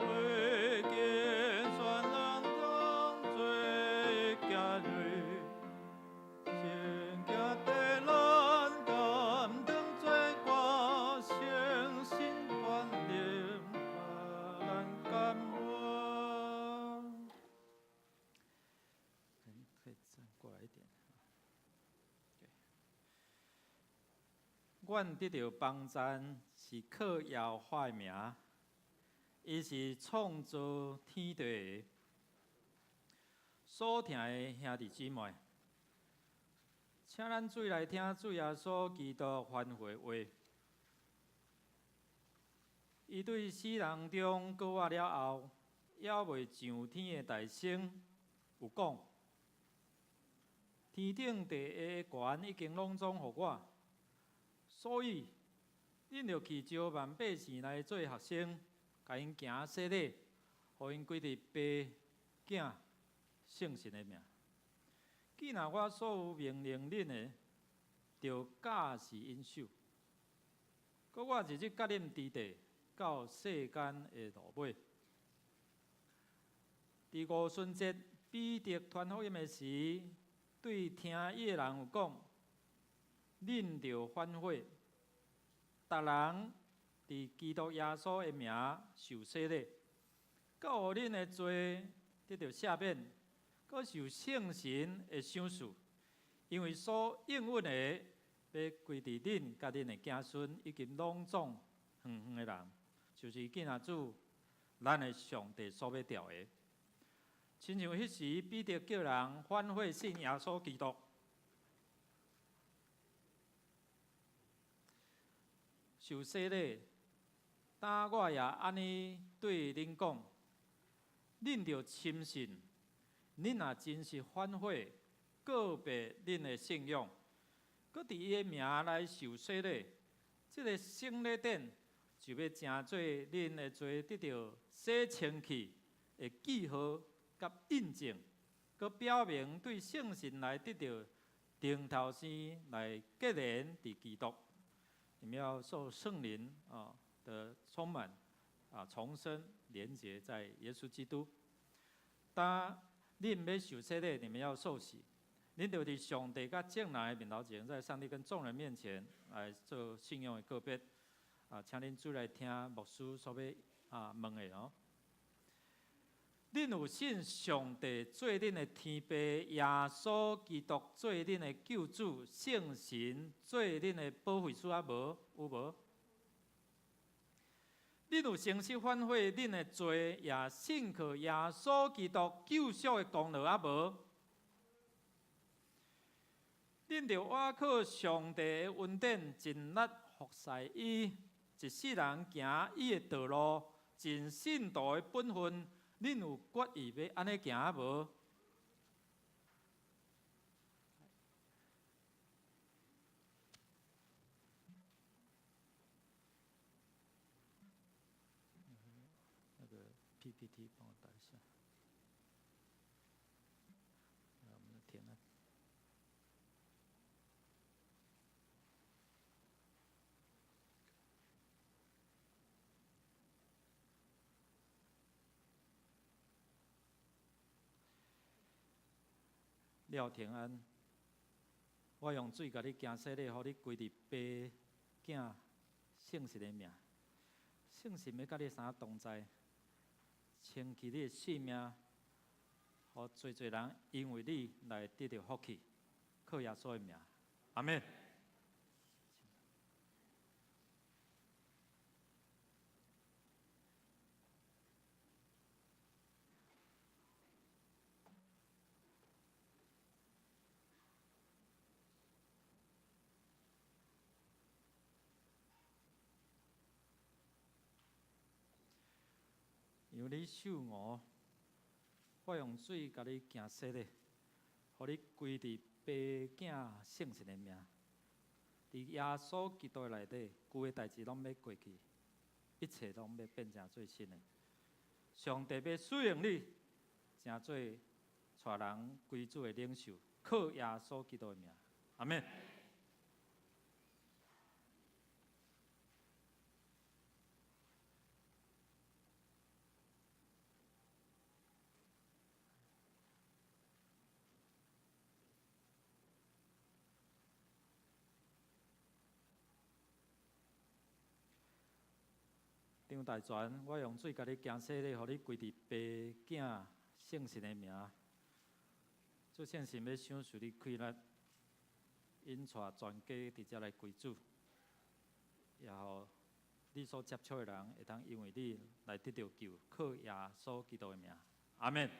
揀選咱當做囝兒，先行地咱擔當罪過，誠心願靈咱感恩。可以站過來一點。阮得著幫贊是靠耶和華的名，伊是創造天地的。所疼的兄弟姊妹，請咱做來聽主耶穌基督吩咐的話。伊對死人中復活了後，猶未上天的大聲有講：天頂地下的權已經攏總予我。所以，恁著去招萬百姓來做學生，共𪜶行洗禮，予𪜶歸佇爸、囝、聖神的名。既若我所有命令恁的，著教示𪜶守。閣我日日佮恁佇地，到世間的落尾。佇五旬節，彼得傳福音的時，對聽伊的人有講：恁著反悔，逐人佇基督耶穌的名受洗禮，閣予恁的罪得著赦免，閣受聖神的賞賜，因為所應允的，欲歸佇恁佮恁的子孫，以及攏總遠遠的人，就是囝仔主咱的上帝所欲召的。親像彼時彼得叫人反悔信耶穌基督，受洗禮，今我也按呢對恁講，恁著深信，恁若真實反悔，告別恁的信仰，閣佇伊的名來受洗禮，這个聖禮典就欲成做恁的罪得著洗清去的記號佮印證，閣表明對聖神來得著重頭生來結連佇基督。你們要受聖靈啊的充滿啊，重生連結在耶穌基督。當恁欲受洗禮，你們要受洗，恁著佇上帝佮眾人的面頭前，在上帝跟眾人面前來做信仰的告別。啊，請恁注意來聽牧師所欲啊問的哦。恁有信上帝做恁的天父，耶穌基督做恁的救主，聖神做恁的保惠師啊無？有無？恁有誠實反悔恁的罪，也信靠耶穌基督救贖的功勞啊無？恁著倚靠上帝的恩典，盡力服侍伊，一世人行伊的道路，盡信徒的本分。恁有決意欲按呢行無？那個 PPT 幫我打一下。我們的田安。廖平安，我用水共你行洗禮，予你歸佇爸囝聖神的名。聖神欲佮你相同在，清去你的性命，予濟濟人因為你來得著福氣，靠耶穌的名，阿們。因為你受我，我用水共你行洗禮，予你歸佇爸囝聖神的名。佇耶穌基督內底，舊的代誌攏欲過去，一切攏欲變成做新的。上帝欲使用你，成做帶人歸主的領袖，靠耶穌基督的名，阿們。張大全，我用水共你行洗禮，予你歸佇爸囝聖神的名。主聖神欲賞賜你氣力，引帶全家佇遮來歸主，也予你所接觸的人會當因為你來得著救，靠耶穌基督的名，阿們。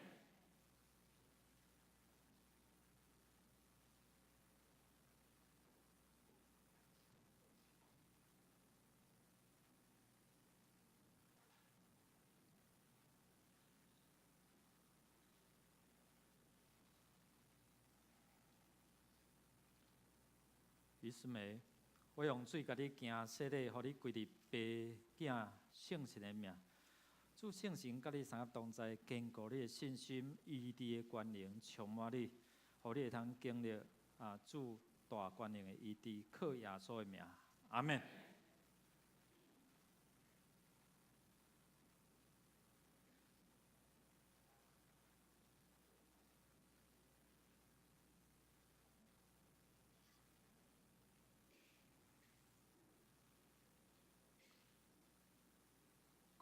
于思梅，我用水共你行洗禮，予你歸佇爸囝聖神的名。主聖神佮你相同在，堅固你的信心，醫治的權能充滿你，予你會通經歷啊主大權能的醫治，靠耶穌的名，阿們。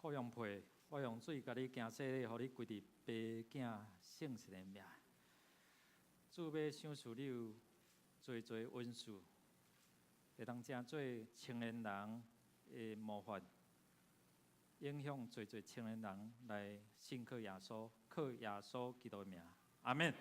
郭永培，我用水共你行洗禮，予你歸佇父囝聖神的名。主欲賞賜你有濟濟恩賜，會當成做青年人的模範，影響濟濟青年人來信靠耶穌，靠耶穌基督的名。阿們。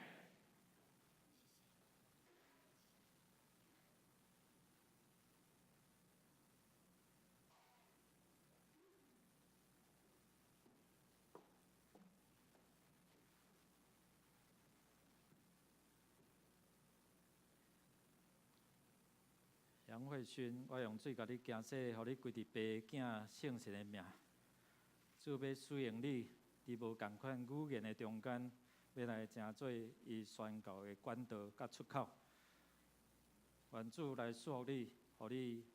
楊慧薰，我用水共你行洗，予你歸佇父囝聖神的名。主欲使用你，佇無仝款語言的中間，欲來成做伊宣告的管道佮出口。願主來賜福你，予你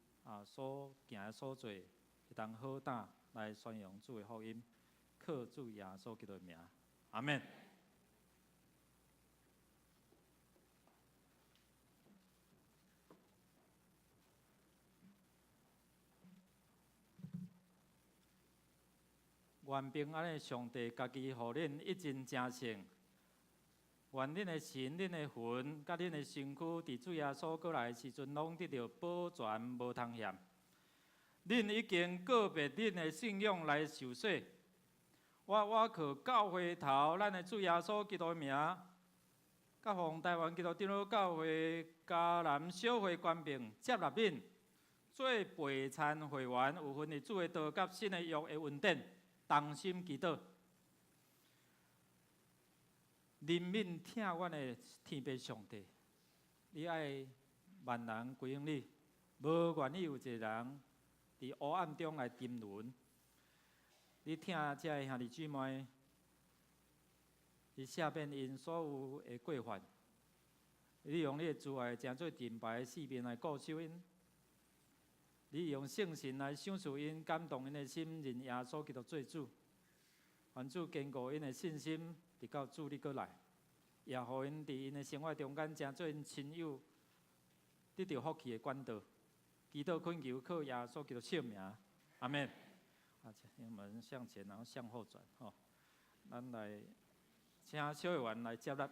所行所做，會當好膽來宣揚主的福音，靠主耶穌基督的名。阿們。願平安的上帝家己予恁一盡成聖，願恁的神、恁的魂、佮恁的身軀，佇主耶穌閣來的時陣，攏得著保全，無通嫌。恁已經告別恁的信仰來受洗。我靠教會頭，咱的主耶穌基督的名，佮奉臺灣基督長老教會嘉南小會權柄接納恁，做陪餐會員，有份佇主的道佮新的約的恩典。同心祈禱，憐憫疼阮的天父上帝，你愛萬人歸向你，無願意有一個人佇黑暗中來沉淪。你疼這个兄弟姊妹，你赦免𪜶所有的過犯，你用你的慈愛成做盾牌的性命來固守𪜶。你用聖神來賞賜𪜶，感動𪜶的心，認耶穌基督做主，願主堅固𪜶的信心，直到主你閣來，也予𪜶佇𪜶的生活中間，成做𪜶親友得著福氣的管道。祈禱懇求，靠耶穌基督聖名，阿們。啊，請我們向前，然後向後轉，吼。咱來請小會員來接納。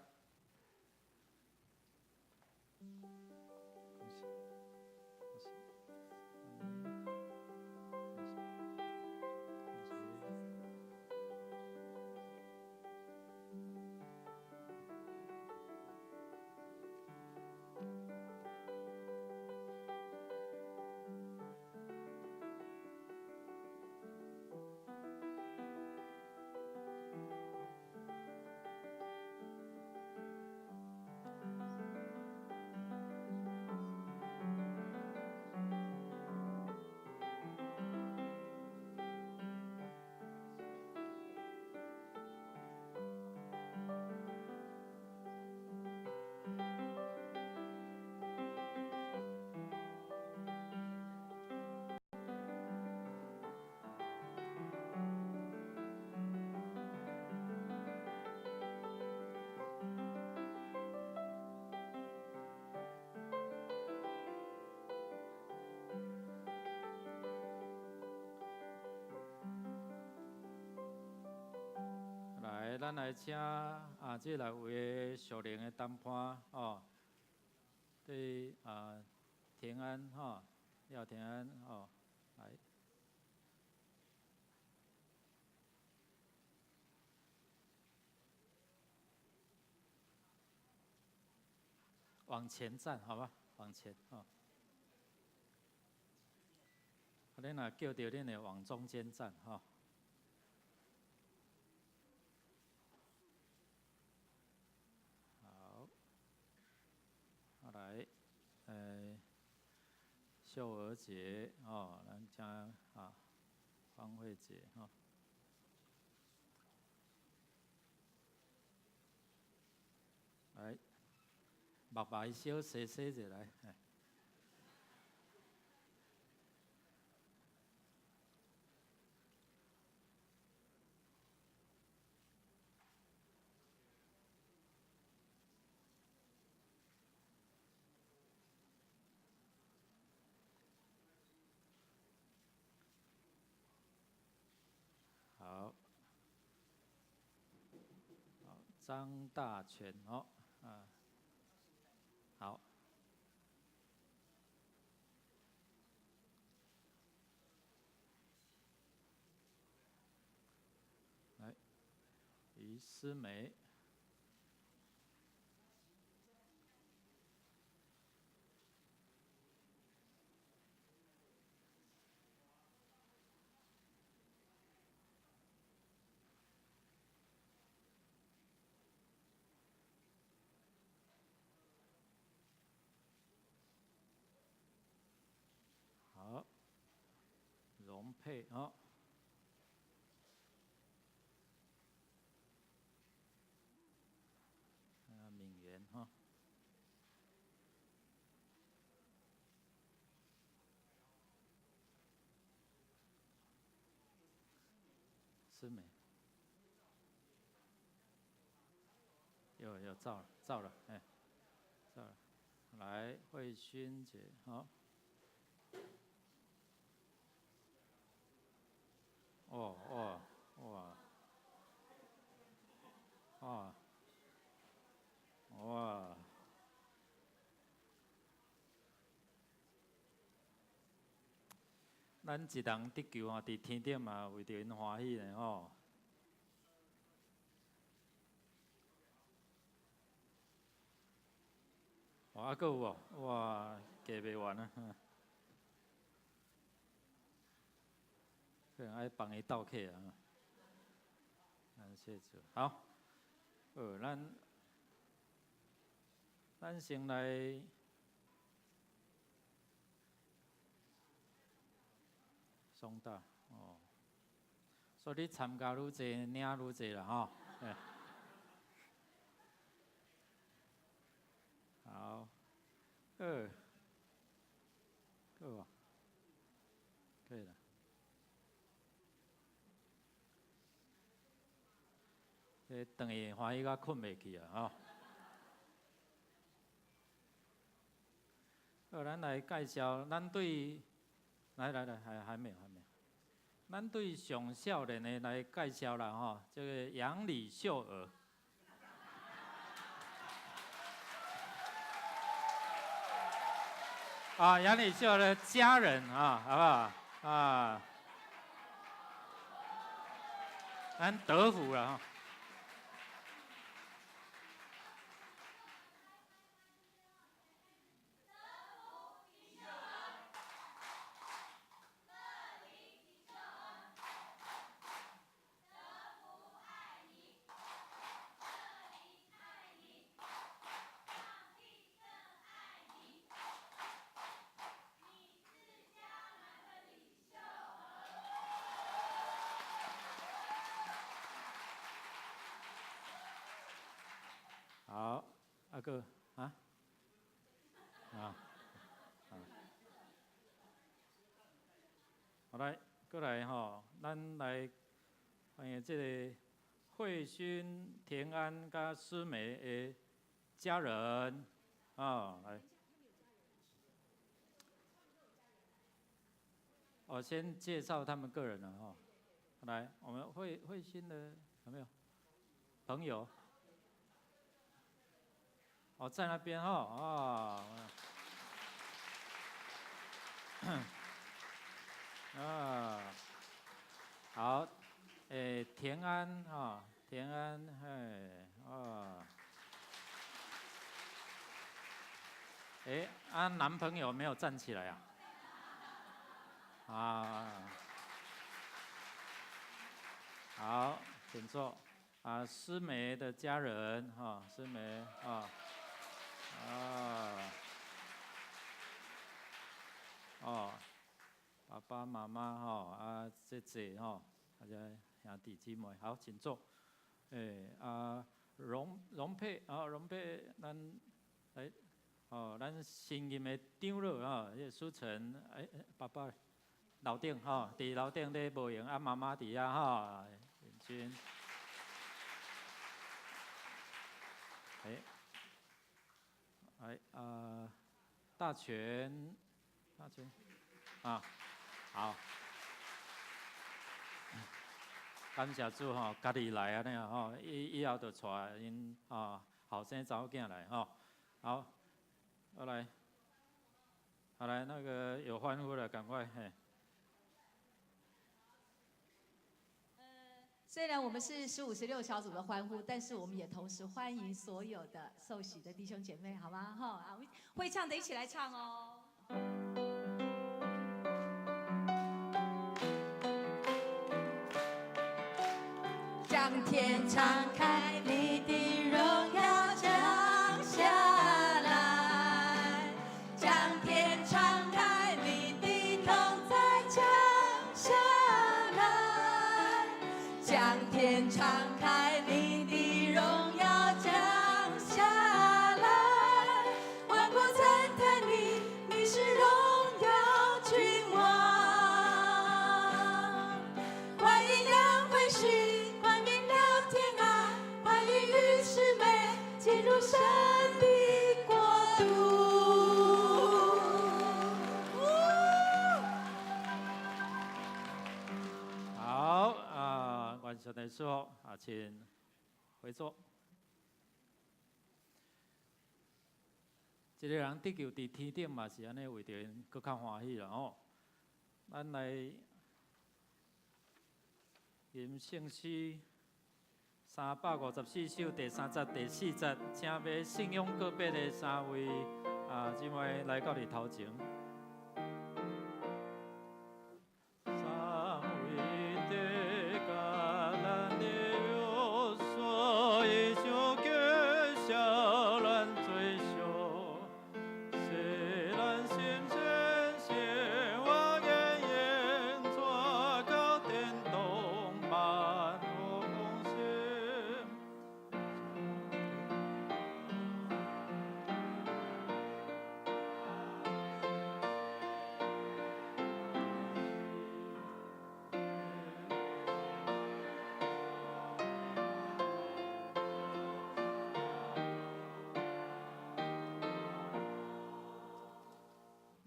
來，咱來請啊，這六位屬靈的同伴哦，對啊，平安吼，廖平安吼，來。往前站，好吧，往前吼。啊，恁若叫著恁會往中間站，吼。好，啊來，秀娥姐，哦，咱請啊，方慧姐，吼。來，目眉小細細者來。好，張大全哦，啊，好，來，余思梅。好，榮佩哦，啊，敏媛哈，思美，有照了，照了，哎，照了，來，慧薰姐，好。哦哦哇，哦哇，咱一人得救啊，佇天頂嘛，為著𪜶歡喜呢吼。哇，閣有哦，哇，加袂完啊！可能愛幫伊鬥客啊。感謝主，好，好，咱先來松大哦，所以你參加愈濟，領愈濟啦吼。好，夠無？可以了。這轉去歡喜甲睏袂去啊！吼。好，咱來介紹，咱對，來來來，還沒有，還沒有。咱對上少年的來介紹啦，吼，這個楊李秀娥。啊，楊李秀娥的家人啊，好不好？啊，咱德福啦，吼。好，阿哥啊，啊，啊，好來，過來吼，咱來歡迎這個慧薰、田安佮思美的家人，啊，來，我先介紹他們個人了吼，來，我們慧薰的有沒有朋友？哦，在那邊吼，啊，啊，好，欸，田安哈，田安，嘿，啊，欸，啊，男朋友沒有站起來啊？啊，好，請坐。啊，思梅的家人哈，思梅啊。啊，哦，爸爸媽媽吼，啊，姐姐吼，啊，這兄弟姊妹，好，請坐。欸，啊，榮佩，啊，榮佩，咱來，哦，咱新任的長老啊，彼個書成，欸，爸爸，樓頂吼，佇樓頂咧無閒，啊，媽媽佇遐吼，認真。欸。來，大全，大全，啊，好，感謝主吼，家己來按呢吼，以以後就帶𪜶吼後生查某囝來吼。好，過來，好來，那個有歡呼的，趕快嘿。雖然我們是15、16小組的歡呼，但是我們也同時歡迎所有的受洗的弟兄姐妹，好嗎？哈啊，會唱的一起來唱哦。將天敞開，你的榮耀降下來；將天敞開，你的同在降下來；將天敞開，你的榮耀降下來。萬國讚嘆你，你是榮耀君王。歡迎兩會訊。進入神的國度。好啊，願上帝賜福啊，請回座。一個人得救佇天頂嘛是按呢，為著𪜶閣較歡喜啦吼。咱來吟聖詩354首第三節、第四節，請欲信仰告別的三位啊姊妹來到佇頭前。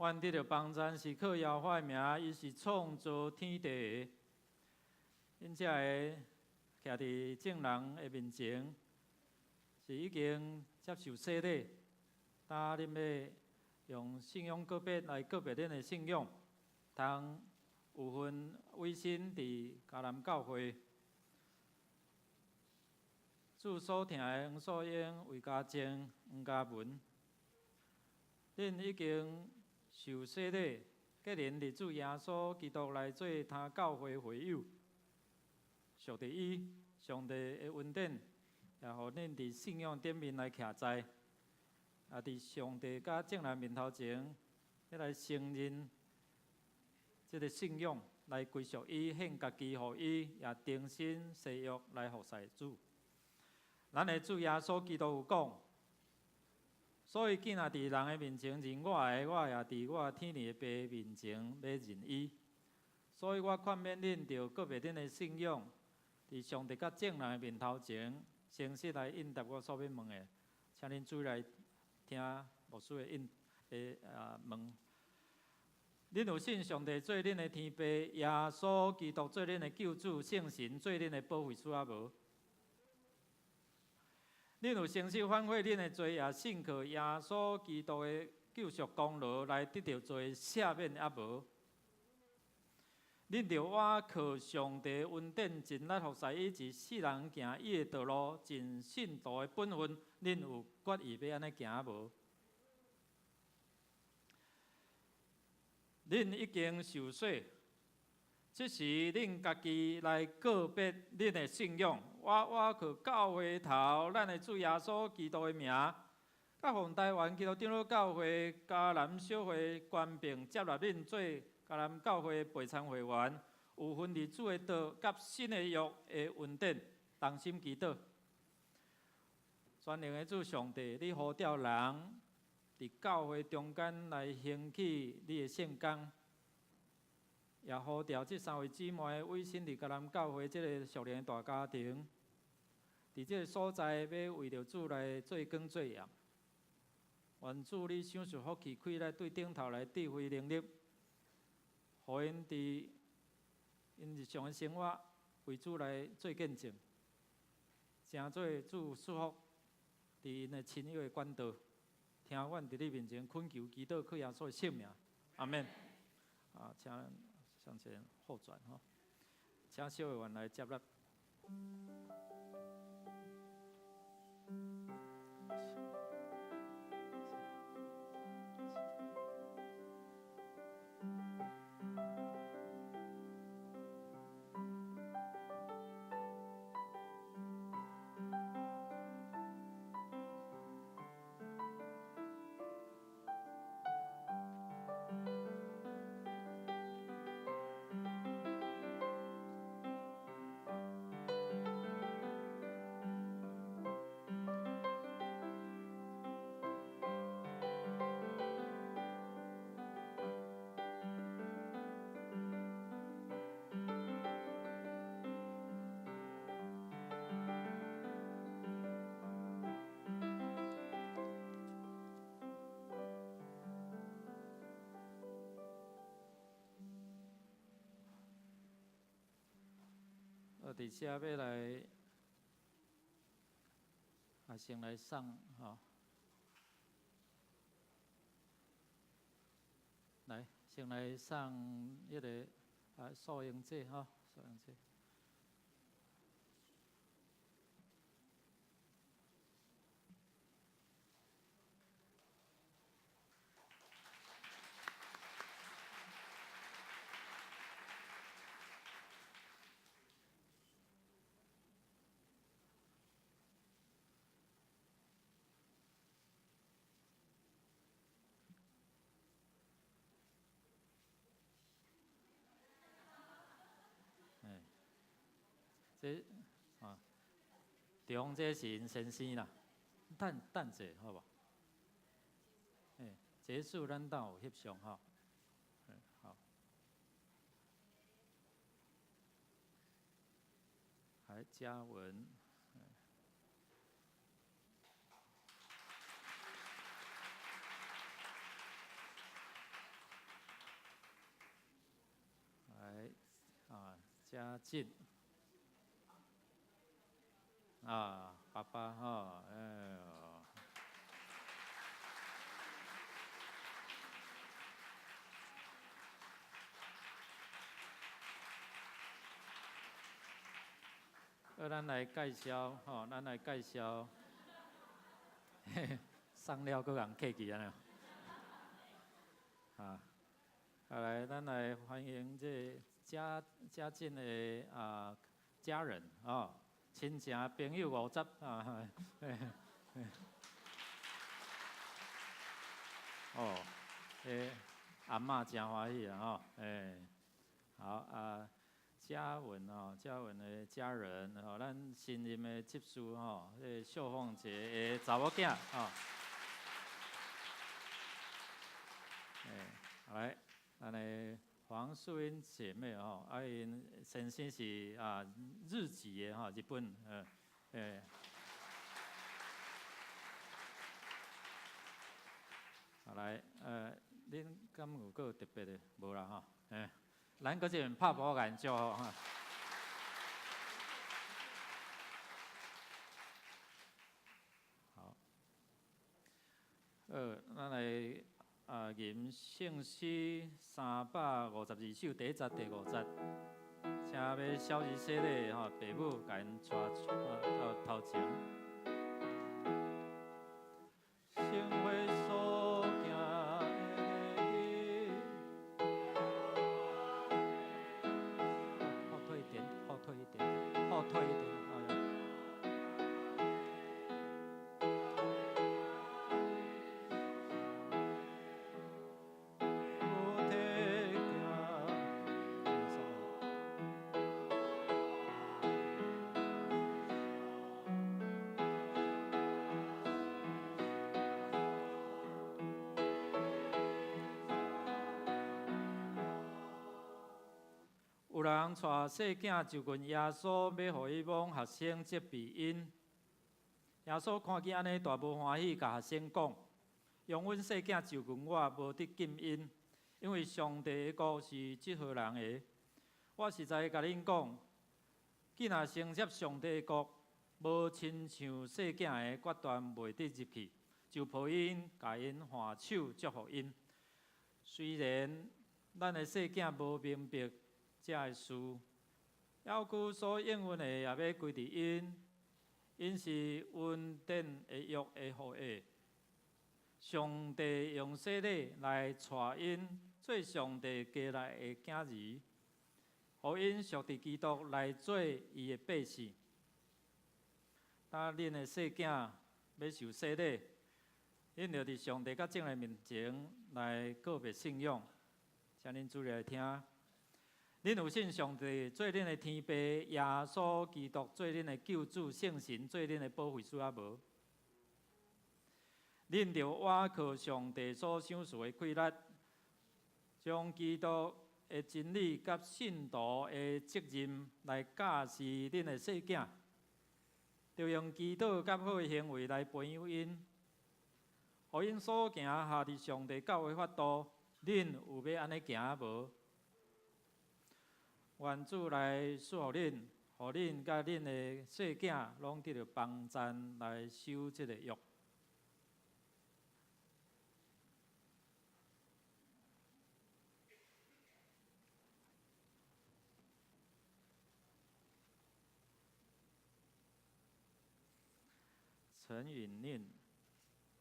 阮得著幫贊是靠耶和華的名，伊是創造天地的。恁遮个徛佇眾人的面前，是已經接受洗禮，當恁欲用信仰告別來告別恁的信仰，通有份委身佇迦南教會。主所疼的黃素英、魏家靜、黃家文，恁已經受洗禮，結連佇主耶穌基督來做他教會會友，屬佇伊上帝的恩典，也予恁佇信仰頂面來徛在，也佇上帝佮眾人面頭前，欲來承認這个信仰，來歸屬伊，獻家己予伊，也重新誓約來服侍主。咱的主耶穌基督有講。所以，囝若佇人的面前認我的，我也佇我天父的爸面前欲認伊。所以我勸勉恁，著告別恁的信仰，佇上帝佮眾人的面頭前，誠實來應答我所欲問的，請恁注意來聽牧師的應的啊問。恁有信上帝做恁的天父，耶穌基督做恁的救主，聖神做恁的保惠師啊無？恁有誠實反悔恁的罪，也信靠耶穌基督的救贖功勞來得著罪赦免啊無？恁著倚靠上帝恩典，盡力服侍伊，一世人行伊的道路，盡信徒的本分，恁有決意欲按呢行無？恁已經受洗，這時恁家己來告別恁的信仰。我倚靠教會頭，咱的主耶穌基督的名，佮奉臺灣基督長老教會迦南小會權柄接納恁做迦南教會備餐會員，有份佇主的道佮新的約的恩典，同心祈禱。全能的主上帝，你呼召人佇教會中間來興起你的聖工。也呼召這三位姊妹委身佇迦南教會這個屬靈大家庭，佇這個所在欲為著主來做工做鹽。願主你賞賜福氣，開來對頂頭來智慧能力，予𪜶佇𪜶日常的生活，為主來做見證，成做主祝福，佇𪜶的親友的管道，聽阮佇你面前懇求祈禱，靠耶穌的聖名，阿們。啊，請向前後轉吼，請小會員來接納。伫遮欲來，啊，先來送吼，來，先來送彼个啊，素英姐吼，素英姐。這啊，中這是𪜶先生啦，等等者好無？欸，結束咱兜有翕相吼，好。來，嘉文。來，啊，嘉靖。啊，爸爸吼，哎喲。好，咱來介紹吼，咱來介紹，送了閣共客氣按呢。啊，來，咱來歡迎這嘉嘉靖的啊家人啊。親情朋友50啊，哦，欸，阿嬤誠歡喜啊吼，欸，好啊，嘉文哦，嘉文的家人吼，咱新任的執事吼，彼个秀鳳姐的查某囝吼，欸，來，咱的黃素英姐妹吼，啊，𪜶先生是啊日籍的吼，日本，欸，好來，恁敢有閣有特別的？無啦吼，欸，咱閣這邊拍噗仔祝福哈。好，咱來。啊，吟聖詩352首第一節、第五節，請欲小兒洗禮吼，爸母共𪜶帶到頭前。聖會所行的路，後退一點，後退一點，後退一點。有人帶細囝就近耶穌，欲予伊摸學生責備𪜶。耶穌看見按呢，大無歡喜，共學生講：容阮細囝就近我，無得禁𪜶，因為上帝的國是這號人的。我實在共恁講，既若承接上帝的國，無親像細囝的決斷袂得入去，就抱𪜶，共𪜶挽手祝福𪜶。雖然咱的細囝無明白這个事，猶閣所應允的也欲歸佇𪜶，𪜶是恩典的約的後裔。上帝用洗禮來帶𪜶做上帝家內的囝兒，予𪜶屬佇基督來做伊的百姓。當恁的細囝欲受洗禮，恁著佇上帝佮眾人面前來告白信仰，請恁注意來聽。恁有信上帝做恁的天父，耶穌基督做恁的救主，聖神做恁的保惠師抑無？恁著倚靠上帝所賞賜的氣力，將基督的真理佮信徒的責任來教示恁的細囝，著用祈禱佮好的行為來培養𪜶，予𪜶所行合佇上帝教的法度。恁有欲按呢行無？願主來賜福恁，予恁佮恁的細囝攏得著幫贊來守這个約。陳允寧，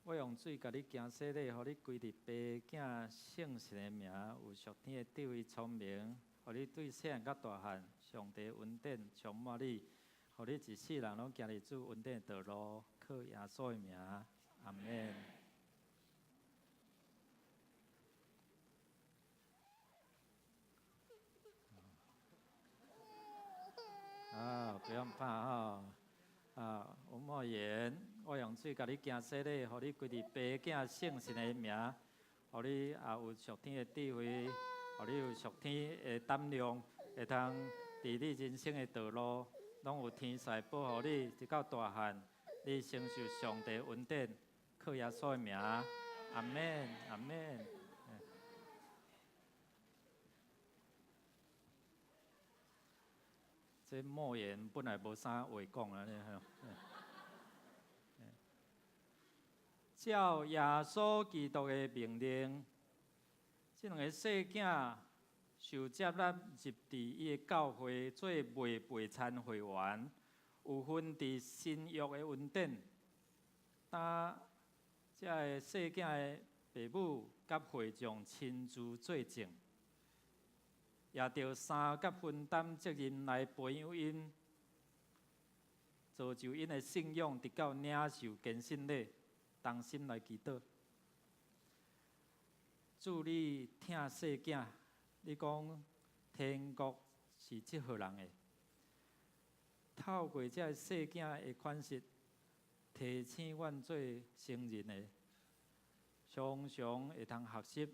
我用水共你行洗禮，予你歸佇爸囝聖神的名，有屬天的智慧聰明，予你對細漢到大漢，上帝恩典充滿你，予你一世人攏行佇主恩典的道路，靠耶穌的名，阿們。啊，不用怕吼。啊，吳莫言，我用水共你行洗禮，予你歸佇爸囝聖神的名，予你也有屬天的智慧，予你有屬天的膽量，會通佇你人生的道路，攏有天使保護你，直到大漢，你承受上帝恩典，靠耶穌的名，阿們，阿們。這莫言本來無啥話講啊，照耶穌基督的命令，這兩个細囝受接納入佇伊的教會做袂背餐會員，有份佇新約的恩典。當這个細囝的爸母佮會眾親自做證。也著相佮分擔責任來培養𪜶，造就𪜶的信仰，直到領受堅信禮，同心來祈禱。主你疼細囝，你講天國是這號人的，透過這个細囝的款式，提醒阮做成人的，常常會通學習